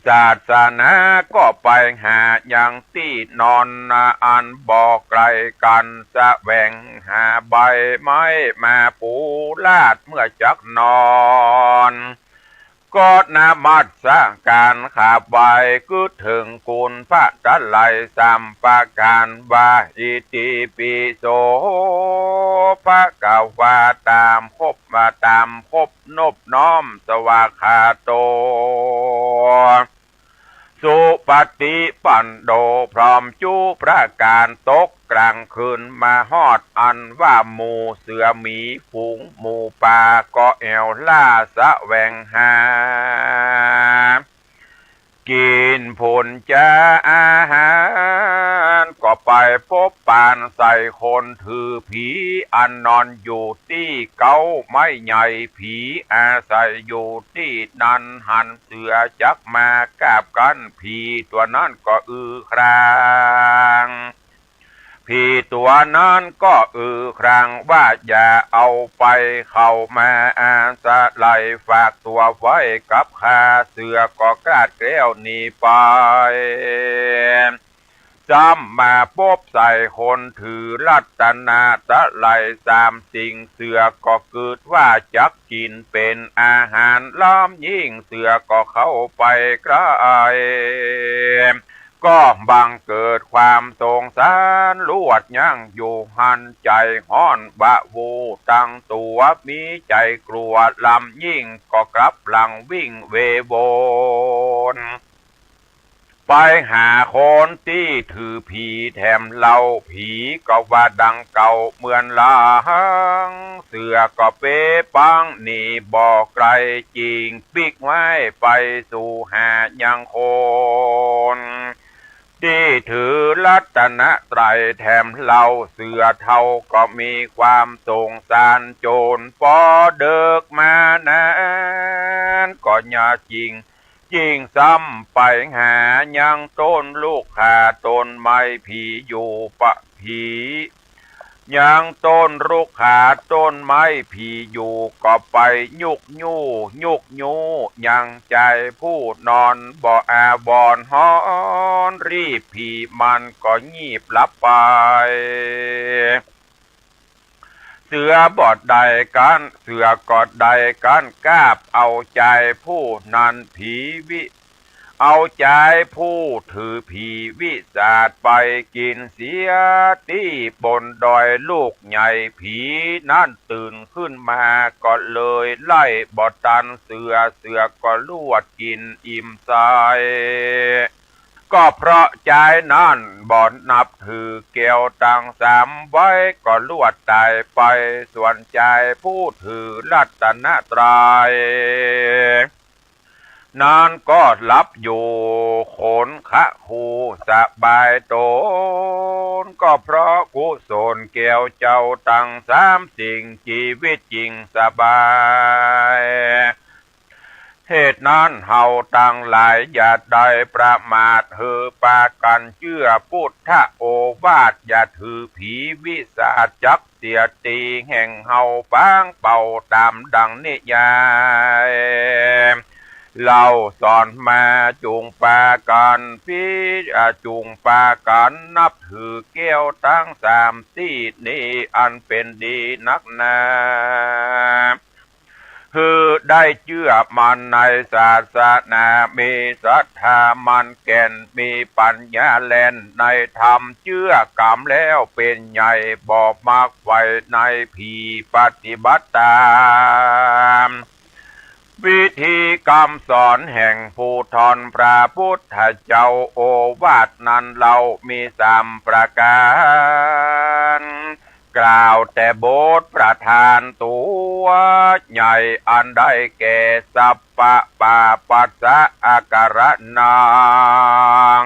ศาสนาก็ไปหายังตี้นอนนาอันบ่ไก๋กั๋น แสวงหาใบไม้มาปูลาดเมื่อจักนอน ก็นมัสก๋านขาบไหว้ กึ๊ดเถิงคุณพระไตรัยสามประก๋านว่า อิติปิโสภะคะวา ต๋ามครบมา ต๋ามครบนบน้อม สวากขาโต สุปฏิปันโน พร้อมจุประก๋าน ตกก๋างคืนมาฮอด อันว่าหมู่เสือหมีฝูงหมูป่า ก็แอ่วล่าแสวงหา กิ๋นผลจาอาหาร ก็ไปปบปานใส่คนถือผี อันนอนอยู่ตี้เก๊าไม้ใหญ่ ผีอาศัยอยู่ตี้นั้น หันเสือจักมากาบกั้น ผีตั๋วนั้นก็อือคราง ผีตั๋วนั้นก็อือครางว่า อย่าเอาไป เข้ามาอาศัย ฝากตั๋วไว้กับข้า เสือก็กราดแกล้วหนีไป ซ้ำมาปบใส่คนถือรัตนตรัยสามสิ่ง เสือก็กึ๊ดว่าจักกิ๋นเป๋นอาหารล้ำยิ่ง เสือก็เข้าไปใก้ ก็บังเกิดความสงสาร ลวดยั้งอยู่หั้น ใจ๋ฮ้อนวาบตั้งตั๋ว มีใจ๋กลัวล้ำยิ่ง ก็กลับหลังวิ่งเวโวน ไปหาคนตี้ถือผีแถมเล่า ผีก็ว่าดังเก่าเหมือนหลัง เสือก็เป๋ปังหนีบ่ไก๋ จิ่งปิ๊กไว้ไปสู่หายังคนตี้ถือรัต ตนะไตรแถมเล่า เสือเฒ่าก็มีความสงสารโจร ปอเดิกมานั้นก็ยาจิ่ง จิ่งซ้ำไปหายังต้นลูกขาต้นไม้ผีอยู่ปะผี ยังต้นลูกขาต้นไม้ผีอยู่ ก็ไปยุกยู้ ยุกยู้ ยังจายผู้นอนบ่อาวรณ์ฮ้อน รีบผีมันก็ยีบหลับไป เสือบ่ได้กั๋น เสือก็ได้กั๋นกาบเอาจายผู้นั้นผีวิ เอาจายผู้ถือผีวิสาทไปกิ๋นเสียตี้บนดอยลูกใหญ่ ผีนั้นตื่นขึ้นมาก็เลยไล่บ่ตันเสือ เสือก็ลวดกิ๋นอิ่มใส ก็เพราะจายนั้นบ่นับถือแก้วตังสามไว้ ก็ลวดต๋ายไป ส่วนจายผู้ถือรัตนตรัย นั้นก็หลับอยู่ขนคะคูสบายต๋น ก็เพราะกุศลแก้วเจ้าตังสามสิ่ง จีวิตจิ่งสบาย เหตุนั้นเฮาตังหลายอย่าได้ประมาท หื้อปากั๋นเจื้อปุทธโอวาท อย่าถือผีวิสาทจัก เสียตี้แห่งเฮาปางเป่าต๋ามดังนิยาย เล่าสอนมา จุ่งปากั๋นพิ อ่า จุ่งปากั๋นนับถือแก้วตังสามตี้นี้ อันเป๋นดีนักหนา หื้อได้เจื้อมั่นในศาสนา มีศรัทธามั่นแก่น มีปั๋ญญาแล่นในธรรม เจื้อกำแล้วเป๋นใหญ่ บ่มักใฝ่ในผี ปฏิบัติต๋ามวิธีกำสอนแห่งผู้ท่อนพระปุทธเจ้า โอวาทนั้นเล่ามีสามประก๋าน กล่าวแต่บทประธานตั๋วใหญ่ อันได้แก่ สัพพะปาปัสสะอาการะนัง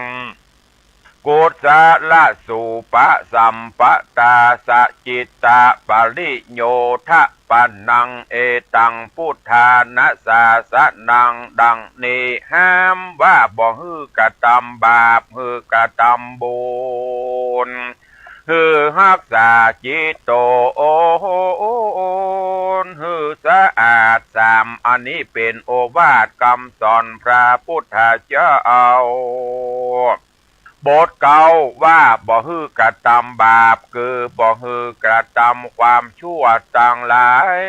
กุศลสูปะสัมปะตา สะจิตตะปะริโยทะปะนัง เอตังพุทธานะสาสะนัง ดังนี้ ห้ามว่าบ่หื้อกระตำบาป หื้อกระตำบุญ หื้อฮักษาจิตโตน หื้อสะอาด สามอันนี้เป๋นโอวาทกำสอนพระปุทธเจ้า บทเก้าว่าบ่หื้อกระตำบาป คือบ่หื้อกระตำความชั่วตังหลาย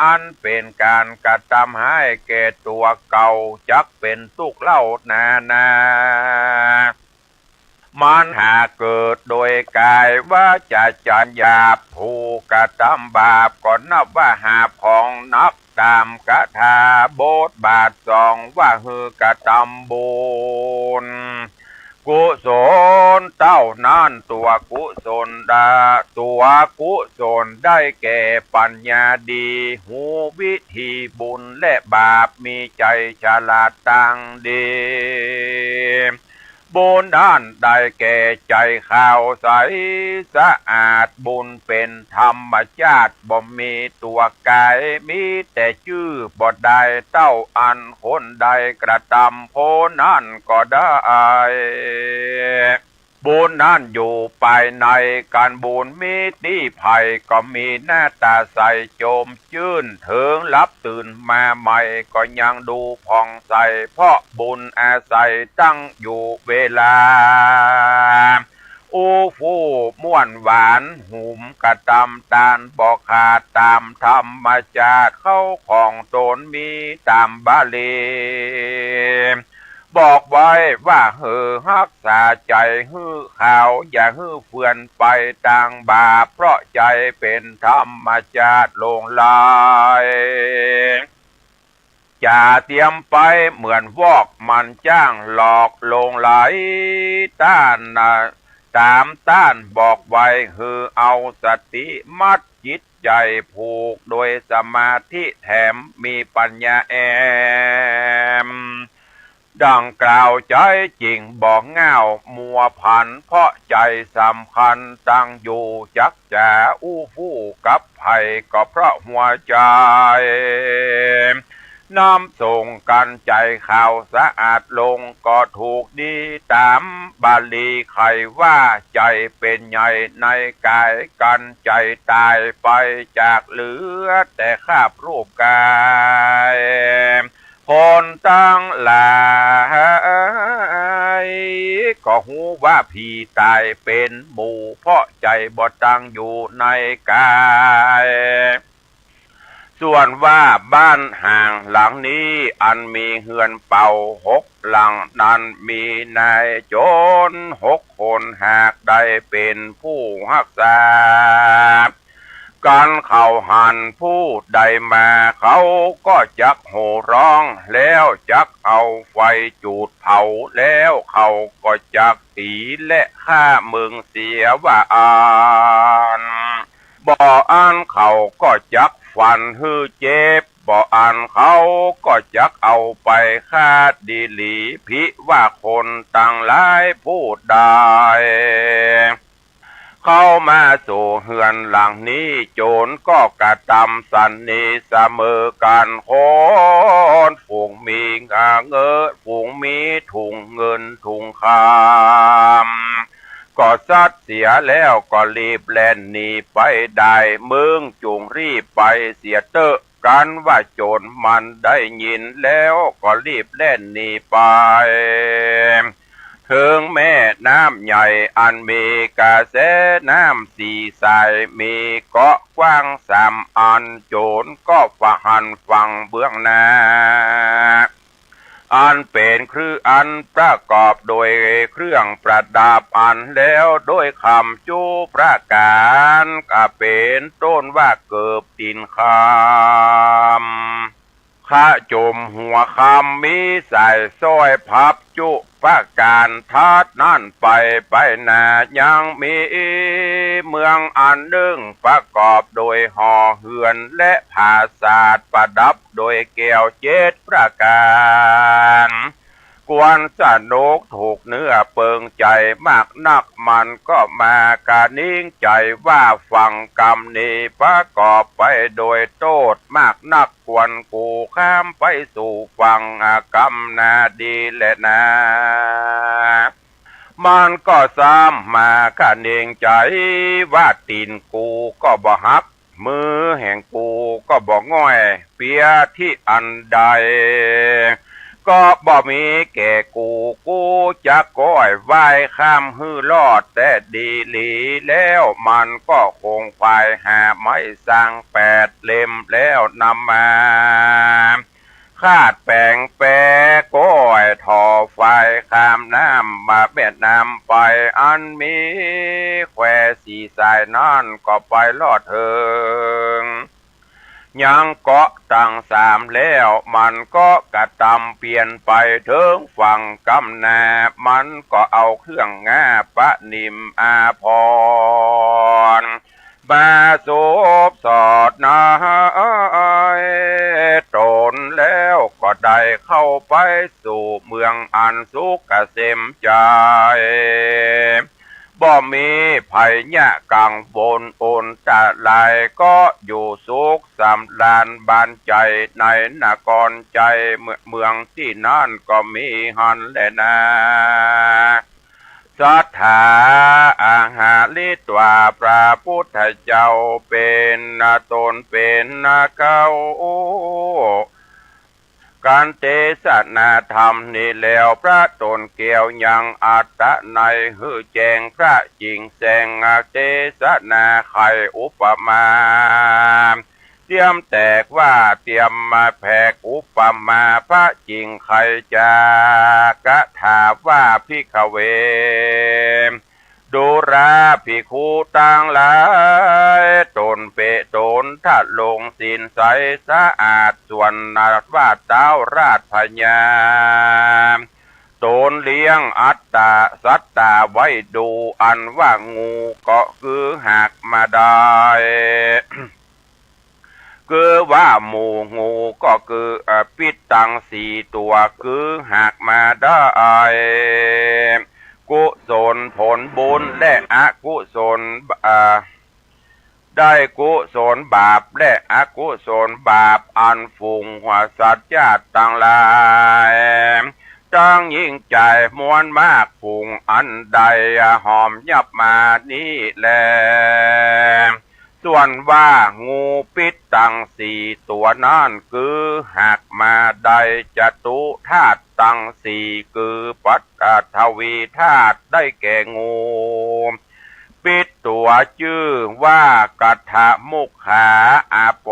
อันเป๋นก๋านกระตำฮ้ายแก่ตั๋วเก่า จักเป๋นตุ๊กข์เล่านานา มันหากเกิดโดยก๋ายวาจ๋าใจ๋หยาบ ผู้กระตำบาปก็นับว่าหาบของหนัก ต๋ามกถาบทบาทสองว่าหื้อกระตำบุญ กุศลเต้านั้น ตั๋วกุศลดา ตั๋วกุศลได้แก่ปั๋ญญาดี ฮู้วิธีบุญและบาป มีใจ๋ฉลาดตังดี บุญนั้นได้แก่ใจ๋ขาวใสสะอาด บุญเป๋นธรรมชาติ บ่มีตั๋วก๋าย มีแต่จื้อ บ่ได้เต้าอันคนใดกระตำ คนนั้นก็ได้ บุญนั้นอยู่ภายใน ก๋านบุญมีตี้ใผก็มีหน้าต๋าใสโจมจื้น เถิงหลับตื่นมาใหม่ก็ยังดูผ่องใส เพราะบุญอาศัยตั้งอยู่เวลา อู้ฟู่ม่วนหวาน หุมกระตำตานบ่ขาด ต๋ามธรรมชาติเข้าของต๋นมีต๋ามบาลี บอกไว้ว่าหื้อฮักษาใจ๋หื้อขาว อย่าหื้อเฟือนไปตางบาป เพราะใจ๋เป๋นธรรมชาติหลงไหล จ๋าเตียมไปเหมือนวอก มันจ้างหลอกหลงไหล ต้านนะ ต๋ามต้านบอกไว้ หื้อเอาสติมัดจิตใจ๋ผูก โดยสมาธิแถมมีปั๋ญญาแอม ดังกล่าวใจ๊จริงบ่ง่าวมัวผัน เพราะใจ๋สำคัญตั้งอยู่ จักจ๋าอู้ฟู่กับใผก็เพราะหัวใจ๋ นำส่งกั๋นใจ๋ขาวสะอาดลง ก็ถูกดีต๋ามบาลีไขว่า ใจ๋เป๋นใหญ่ในก๋าย กั๋นใจ๋ต๋ายไปจากเหลือแต่คราบรูปก๋าย คนตังหลายก็ฮู้ว่าผีต๋ายเป๋นหมู่ เพราะใจ๋บ่ตั้งอยู่ในก๋าย ส่วนว่าบ้านฮ้างหลังนี้อันมีเฮือนเป่าหกหลังนั้น มีนายโจ๋รหกคน หากได้เป๋นผู้ฮักษา กั๋นเขาหันผู้ใดมา เขาก็จักโห่ฮ้อง แล้วจักเอาไฟจูดเผา แล้วเขาก็จักตี๋และฆ่ามึงเสียว่าอั้น บ่อั้นเขาก็จักฟันหื้อเจ็บ บ่อั้นเขาก็จักเอาไปฆ่าดีหลี ผิว่าคนตังหลายผู้ใด เข้ามาสู่เฮือนหลังนี้ โจ๋รก็กระตำสันนีเสมอกั๋น คนฝูงมีเงิน ฝูงมีถุงเงินถุงคำ ก็ซัดเสียแล้วก็รีบแล่นหนีไปได้ มึงจุ่งรีบไปเสียเต๊อะ กั๋นว่าโจ๋รมันได้ยินแล้วก็รีบแล่นหนีไป เถิงแม่น้ำใหญ่อันมีกระแสน้ำสี่สาย มีเกาะกว้างสามอัน โจ๋รก็ปะหันฝั่งเบื้องหน้า อันเป๋นเครื่อง อันประกอบโดยเครื่องประดับอันแล้วโดยคำจุประก๋าน ก็เป๋นต้นว่าเกิบตี๋นคำ ขะจมหัวคำ มีสายสร้อยพับจุประก๋าน ถัดนั้นไป ไปหน้ายังมีเมืองอันนึ่ง ประกอบโดยหอเฮือนและผาสาท ประดับโดยแก้วเจ็ดประก๋าน ควรสนุกถูกเนื้อเปิงใจ๋มากนัก มันก็มากระหนิงใจ๋ว่า ฟังกำนี้ประกอบไปโดยโต้ษมากนัก ควรกู๋ข้ามไปสู่ฝั่งกำนาดีแลนา มันก็ซ้ำมากระหนิงใจ๋ว่า ตี๋นกูก็บ่หัก มือแห่งกูก็บ่ง่อยเปียตี้อันใด ก็บ่มีแก่กู กูจักก้อยว่ายข้ามหื้อรอดแต๊ดีหลี แล้วมันก็ขงขวายหาไม้สังแปดเล่ม แล้วนำมา คาดแป๋งแปก้อยถ่อฝายข้ามน้ำมาแม่น้ำไป อันมีแควสี่สายนั้นก็ไปรอดเถิง ยังเกาะตังสามแล้ว มันก็กระตำเปียนไปเถิงฝั่งกำนา มันก็เอาเครื่องงาประนิมอาภรณ์ มาสวมสอดนายต๋น แล้วก็ได้เข้าไปสู่เมืองอันสุขเกษมใจ๋ บ่มีภัยยะกังวลอันตราย ก็อยู่สุขสำราญบานใจ๋ในนครใจ๋ เมืองตี้นั้นก็มีหั้นแลนา สัตถาอาหาริตวา พระพุทธเจ้าเป๋นต๋นเป๋นเก๊า กั๋นเตสนาธรรมนี้แล้ว พระต๋นแก้วยังอัตตะนัยหื้อแจ้งพระจิ๋งแสง เตสนาไขอุปมา เตียมแตกว่าเตียมมาแผกอุปมา พระจิ๋งไขจากถาว่า ภิกขเว ดูราภิกขุตังหลาย ต๋นเป๋นต๋นทะลงศีลใสสะอาด ส่วนว่าเต๊าราชพญา ต๋นเลี้ยงอัตตะสัตตาไว้ดู อันว่างูก็คือหากมาได้ คือว่าหมู่งูก็คือ เอ่อ ปิ๊ดตังสี่ตั๋ว คือหากมาได้ กุศลผลบุญและอกุศล เอ่อ ได้กุศลบาปและอกุศลบาป อันฝูงสัตว์จ๊าดตังหลาย ตังหญิงจายมวลมากฝูงอันได้หอมยับมานี้แล ส่วนว่างูปิ๊ดตังสี่ตั๋วนั้น คือหากมาได้จตุธาตุตังสี่ คือปัทวีธาตุ ได้แก่งูปิ๊ดตั๋วจื้อว่ากัทมุขขา อาโป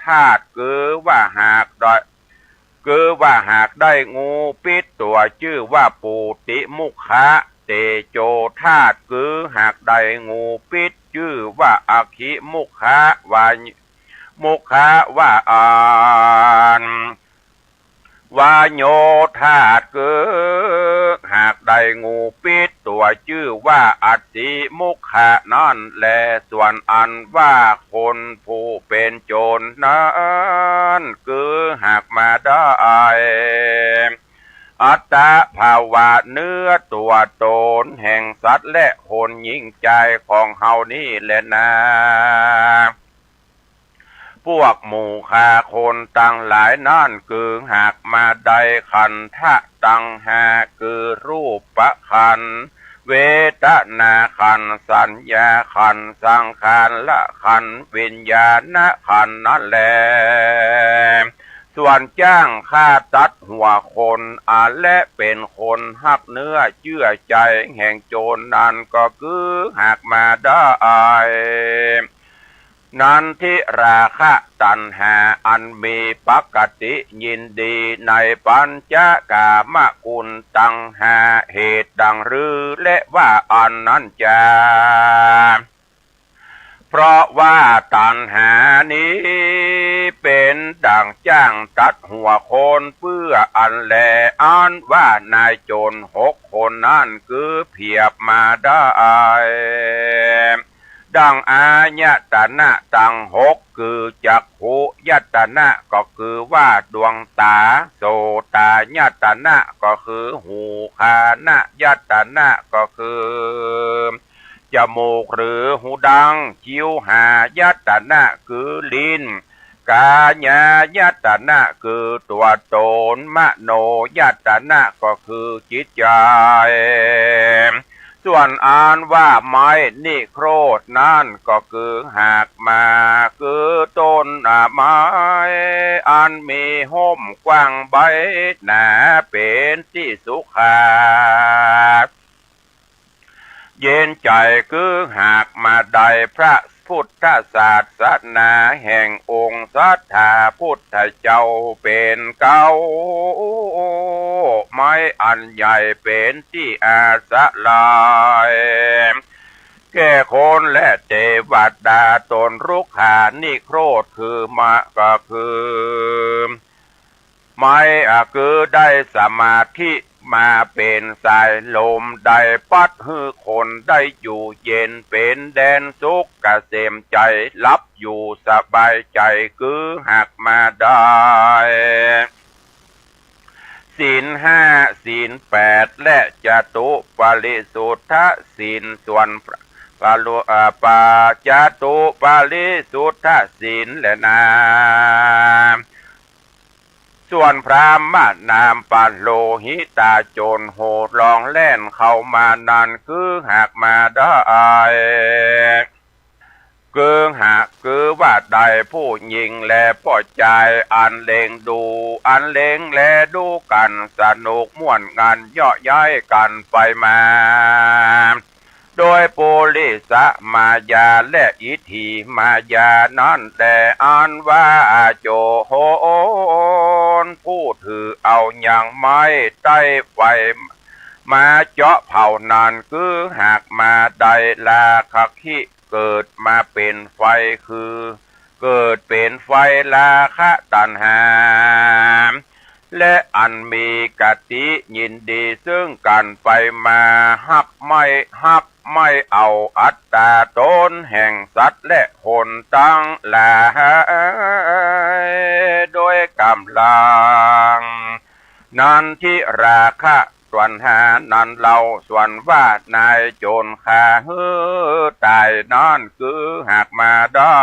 ธาตุ คือว่าหากได้ คือว่าหากได้งูปิ๊ดตั๋วจื้อว่าปูติมุขขา เตโจธาตุ คือหากได้งูปิ๊ดจื้อว่าอคิมุขขาวา มุขขาวาอัน วาโยธาตุ คือหากได้งูปิ๊ดตั๋วจื้อว่าอัสสิมุขขานั้นแล ส่วนอันว่าคนผู้เป๋นโจรนั้น คือหากมาได้ อัตตภาวะเนื้อตั๋วต๋นแห่งสัตว์และคนหญิงจายของเฮานี้แลนา พวกหมู่ข้าคนตังหลายนั้น คือหากมาได้ขันธะตังห้า คือรูปขันธ์ เวทนาขันธ์ สัญญาขันธ์ สังขารขันธ์ วิญญาณขันธ์นั้นแล ส่วนจ้างฆ่าตัดหัวคน อันและเป๋นคนฮักเนื้อเจื้อจายแห่งโจรนั้น ก็คือหากมาได้ นันทิราคะตัณหาอันมีปกติยินดีในปัญจกามคุณตังห้า เหตุดังรือและว่าอันนั้นจา เพราะว่าตัณหานี้เป๋นดั่งจ้างตัดหัวคน เปื้ออันแล อันว่านายโจรหกคนนั้น คือเผียบมาได้ ดั่งอายตนะตังหก คือจักขุยตนะ ก็คือว่าดวงต๋า โสตายตนะ ก็คือหู ฆานยตนะ ก็คือจมูกหรือหูดัง จิวหายตนะ คือลิ้น กายายตนะ คือตั๋วต๋น มโนยตนะ ก็คือจิตใจ๋ ส่วนอันว่าไม้นิโครธนั้น ก็คือหากมา คือต้นไม้ อันมีฮ่มกว้างใบหนา เป๋นตี้สุขา เย็นใจ๋ คือหากมาได้พระพุทธศาสนาแห่งองค์สัตถาพุทธเจ้าเป๋นเก๊า ไม้อันใหญ่เป๋นตี้อาศรัย แก่คนและเตวดา ต้นรุกขานิโครธ คือมะ ก็คือ ไม้ อ่ะ คือได้สมาธิมาเป๋นสายลม ได้ปัดหื้อคนได้อยู่เย็น เป๋นแดนสุขเกษมใจ๋ หลับอยู่สบายใจ๋ คือหากมาได้ ศีลห้า ศีลแปด และจตุปริสุทธศีล ส่วนพระ ปะลุ อ่า ปะ จตุปริสุทธศีลแลนา ส่วนพราหมณามปะโลหิตาโจรโห่ร้องแล่นเข้ามานั้น คือหากมาได้ คือหาก คือว่าได้ผู้หญิงและป้อจาย อันเล็งดู อันเล็งแลดูกั๋นสนุกม่วนงันเยาะเย้ยกั๋นไปมา โดยปุริสมายาและอิทธิมายานั้นแล อันว่าโจรผู้ถือเอายังไม้ใต้ไฟมาเจาะเผานั้น คือหากมาได้ราคะคิ เกิดมาเป๋นไฟ คือเกิดเป๋นไฟราคะตัณหา และอันมีกติยินดีซึ่งกั๋นไปมา ฮักไม้ ฮัก ไม่เอาอัตต๋าต๋นแห่งสัตว์และคนตังหลาย โดยก๋ำลัง นันทิราคะ ส่วนหานั้นเล่า ส่วนว่านายโจรฆ่าหื้อต๋ายนั้น คือหากมาได้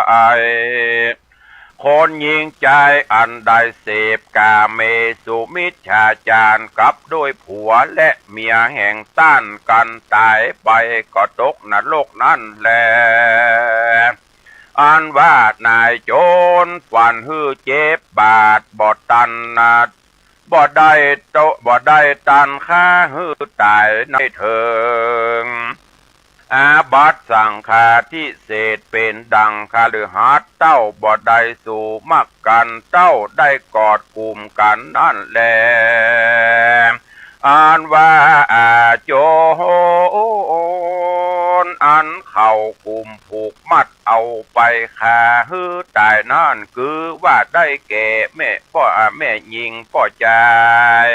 คนญิงจายอันได้เสพก๋าเมสุมิจฉาจารกับด้วยผัวและเมียแห่งต้านกั๋นต๋ายไป ก็ตกนรกนั้นแล อันว่านายโจรฟันหื้อเจ็บบาดบ่ตันนะ บ่ได้โตะ บ่ได้ตันฆ่าหื้อต๋ายในเถิง อาบัติสังฆาทิเศษเป๋นดังคฤหัสถ์เต้าบ่ได้สู่มักกั๋นเต้าได้กอดกุมกั๋นนั้นแล อันว่าอาโจรอันเขากุมผูกมัดเอาไปฆ่าหื้อต๋ายนั้น คือว่าได้แก่แม่ป้อ แม่ญิงป้อจาย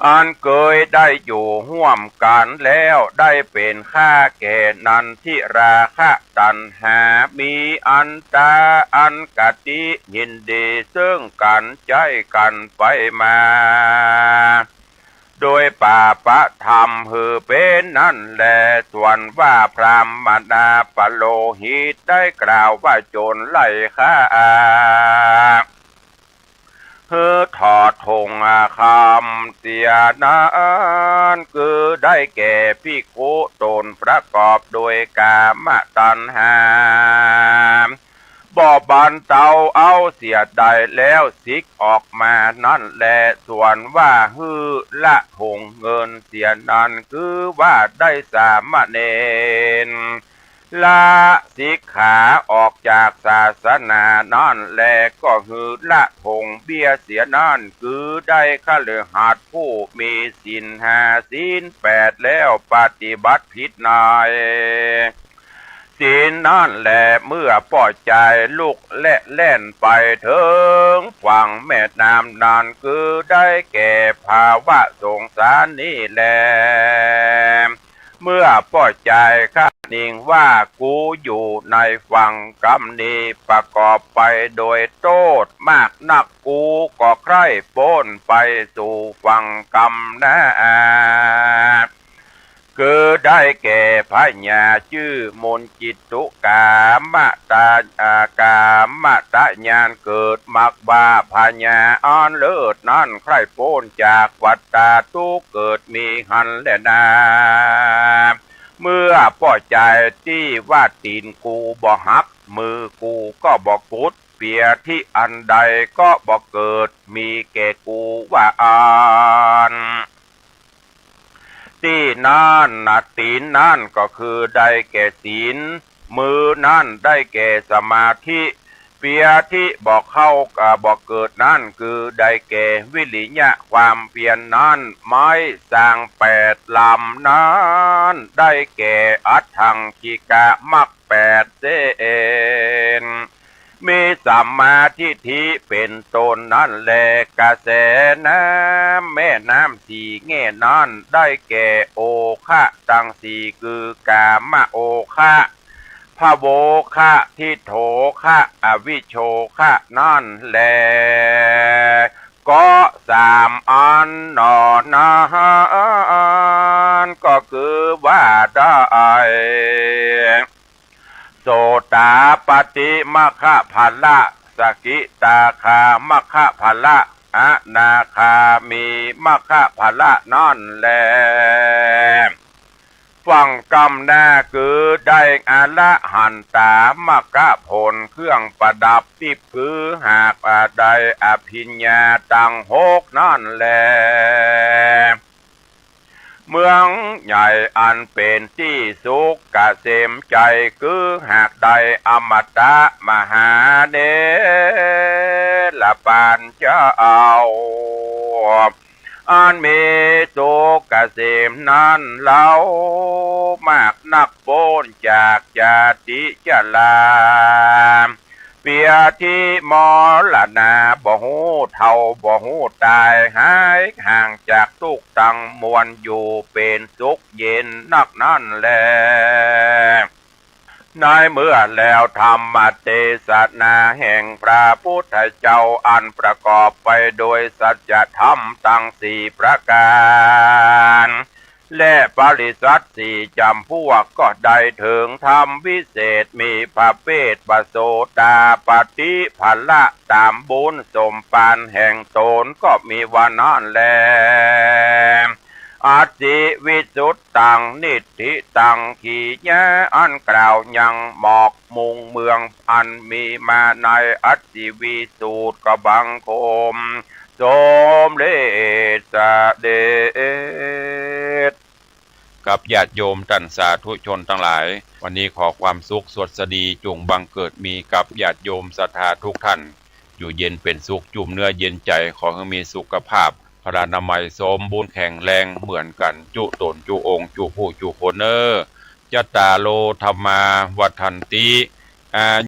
อันเกยได้อยู่ฮ่วมกั๋นแล้ว ได้เป๋นข้าแก่นันทิราคะตัณหา มีอันต๋าอันกติยินดีเซิ่งกั๋นใจ๊กั๋นไปมา โดยปาปะธรรมหื้อเป๋นนั้นแล ส่วนว่าพราหมณาปโลหิตได้กล่าวว่าโจรไล่ฆ่า หื้อถอดหงคำเสียนั้น คือได้แก่ภิกขุต๋นประกอบโดยกามตัณหา บ่บรรเตาเอาเสียได้แล้ว สิกออกมานั้นแล ส่วนว่าหื้อละหงเงินเสียนั้น คือว่าได้สามเณร ละสิกขาออกจากศาสนานั้นแล ก็หื้อละหงเบี้ยเสียนั้น คือได้คฤหัสถ์ผู้มีศีลห้าศีลแปดแล้วปฏิบัติผิดในศีลนั้นแล เมื่อป้อจายลุกและแล่นไปเถิงฝั่งแม่น้ำนั้น คือได้แก่ภาวะสงสารนี้แล เมื่อป้อจายคาดหนิงว่า กูอยู่ในฝั่งกำนี้ประกอบไปโดยโต้ษมากนัก กูก็ใคร่ป๊นไปสู่ฝั่งกำนา คือได้แก่พญาจื้อมนจิตตุกามตะ อ่า กามตะญาณเกิด มักว่าพญาอันเลิศนั้นใคร่ป๊นจากวัฏฏะทุกข์เกิดมีหั้นแลนา เมื่อป้อจายตี้ว่าตี๋นกูบ่หัก มือกูก็บ่กุด เปียที่อันใดก็บ่เกิด มีแก่กูว่าอั้น ตี้นั้นนะ ตี๋นนั้นก็คือได้แก่ศีล มือนั้นได้แก่สมาธิ เปียที่บ่เข้า อ่า บ่เกิดนั้นคือได้แก่วิริยะความเพียรนั้น ไม้สร้างแปดลำนั้นได้แก่อัฏฐังกิกะมรรคแปดเส้น มีสัมมาทิฏฐิเป๋นต้นนั้นแล กระแสน้ำแม่น้ำสี่แง่นั้นได้แก่โอคะตังสี่ คือกามโอคะ ภโวคะ ทิฏโฐคะ อวิชโชคะนั้นแล ก็สามอันหนอนั้น ก็คือว่าได้ โสตาปัตติมรรคผละ สกิทาคามรรคผละ อนาคามีมรรคผละนั้นแล ฝั่งกำนาคือได้อรหันตามรรคผลเครื่องประดับทิพย์ คือหากว่าได้อภิญญาตังหกนั้นแล เมืองใหญ่อันเป๋นตี้สุขเกษมใจ๋ คือหากได้อมตะมหาเถรปานเจ้า อันมีสุขเกษมนั้นเล่า มากนักป๊นจากจาติชรา เปียธิมรณา บ่ฮู้เฒ่าบ่ฮู้ต๋าย หายห่างจากตุ๊กข์ตังมวล อยู่เป๋นสุขเย็นนักนั้นแล ในเมื่อแล้วธรรมเตสนาแห่งพระพุทธเจ้า อันประกอบไปโดยสัจธรรมตังสี่ประก๋าน และปริษัทสี่จ๋ำพวก ก็ได้เถิงธรรมวิเศษ มีประเภทว่าโสตาปัตติผละ ต๋ามบุญสมปานแห่งต๋น ก็มีว่านั้นแล อสิวิสุทธัง นิฏฐิตัง กิริยาอันกล่าวยังหมอกมุ่งเมือง อันมีมาในอสิวิสุทธิ ก็บังคมสมเร็จเสด็จ กับญาติโยมต้านสาธุชนตังหลาย วันนี้ขอความสุขสวัสดีจุ่งบังเกิดมีกับญาติโยมศรัทธาทุกท่าน อยู่เย็นเป๋นสุข จุ่มเนื้อเย็นใจ๋ ขอหื้อมีสุขภาพพลานามัยสมบูรณ์แข็งแรงเหมือนกั๋นจุ๊ต๋นจุ๊องค์จุ๊ผู้จุ๊คนเน่อ จัตตาโร ธัมมา วัฑฒันติ อา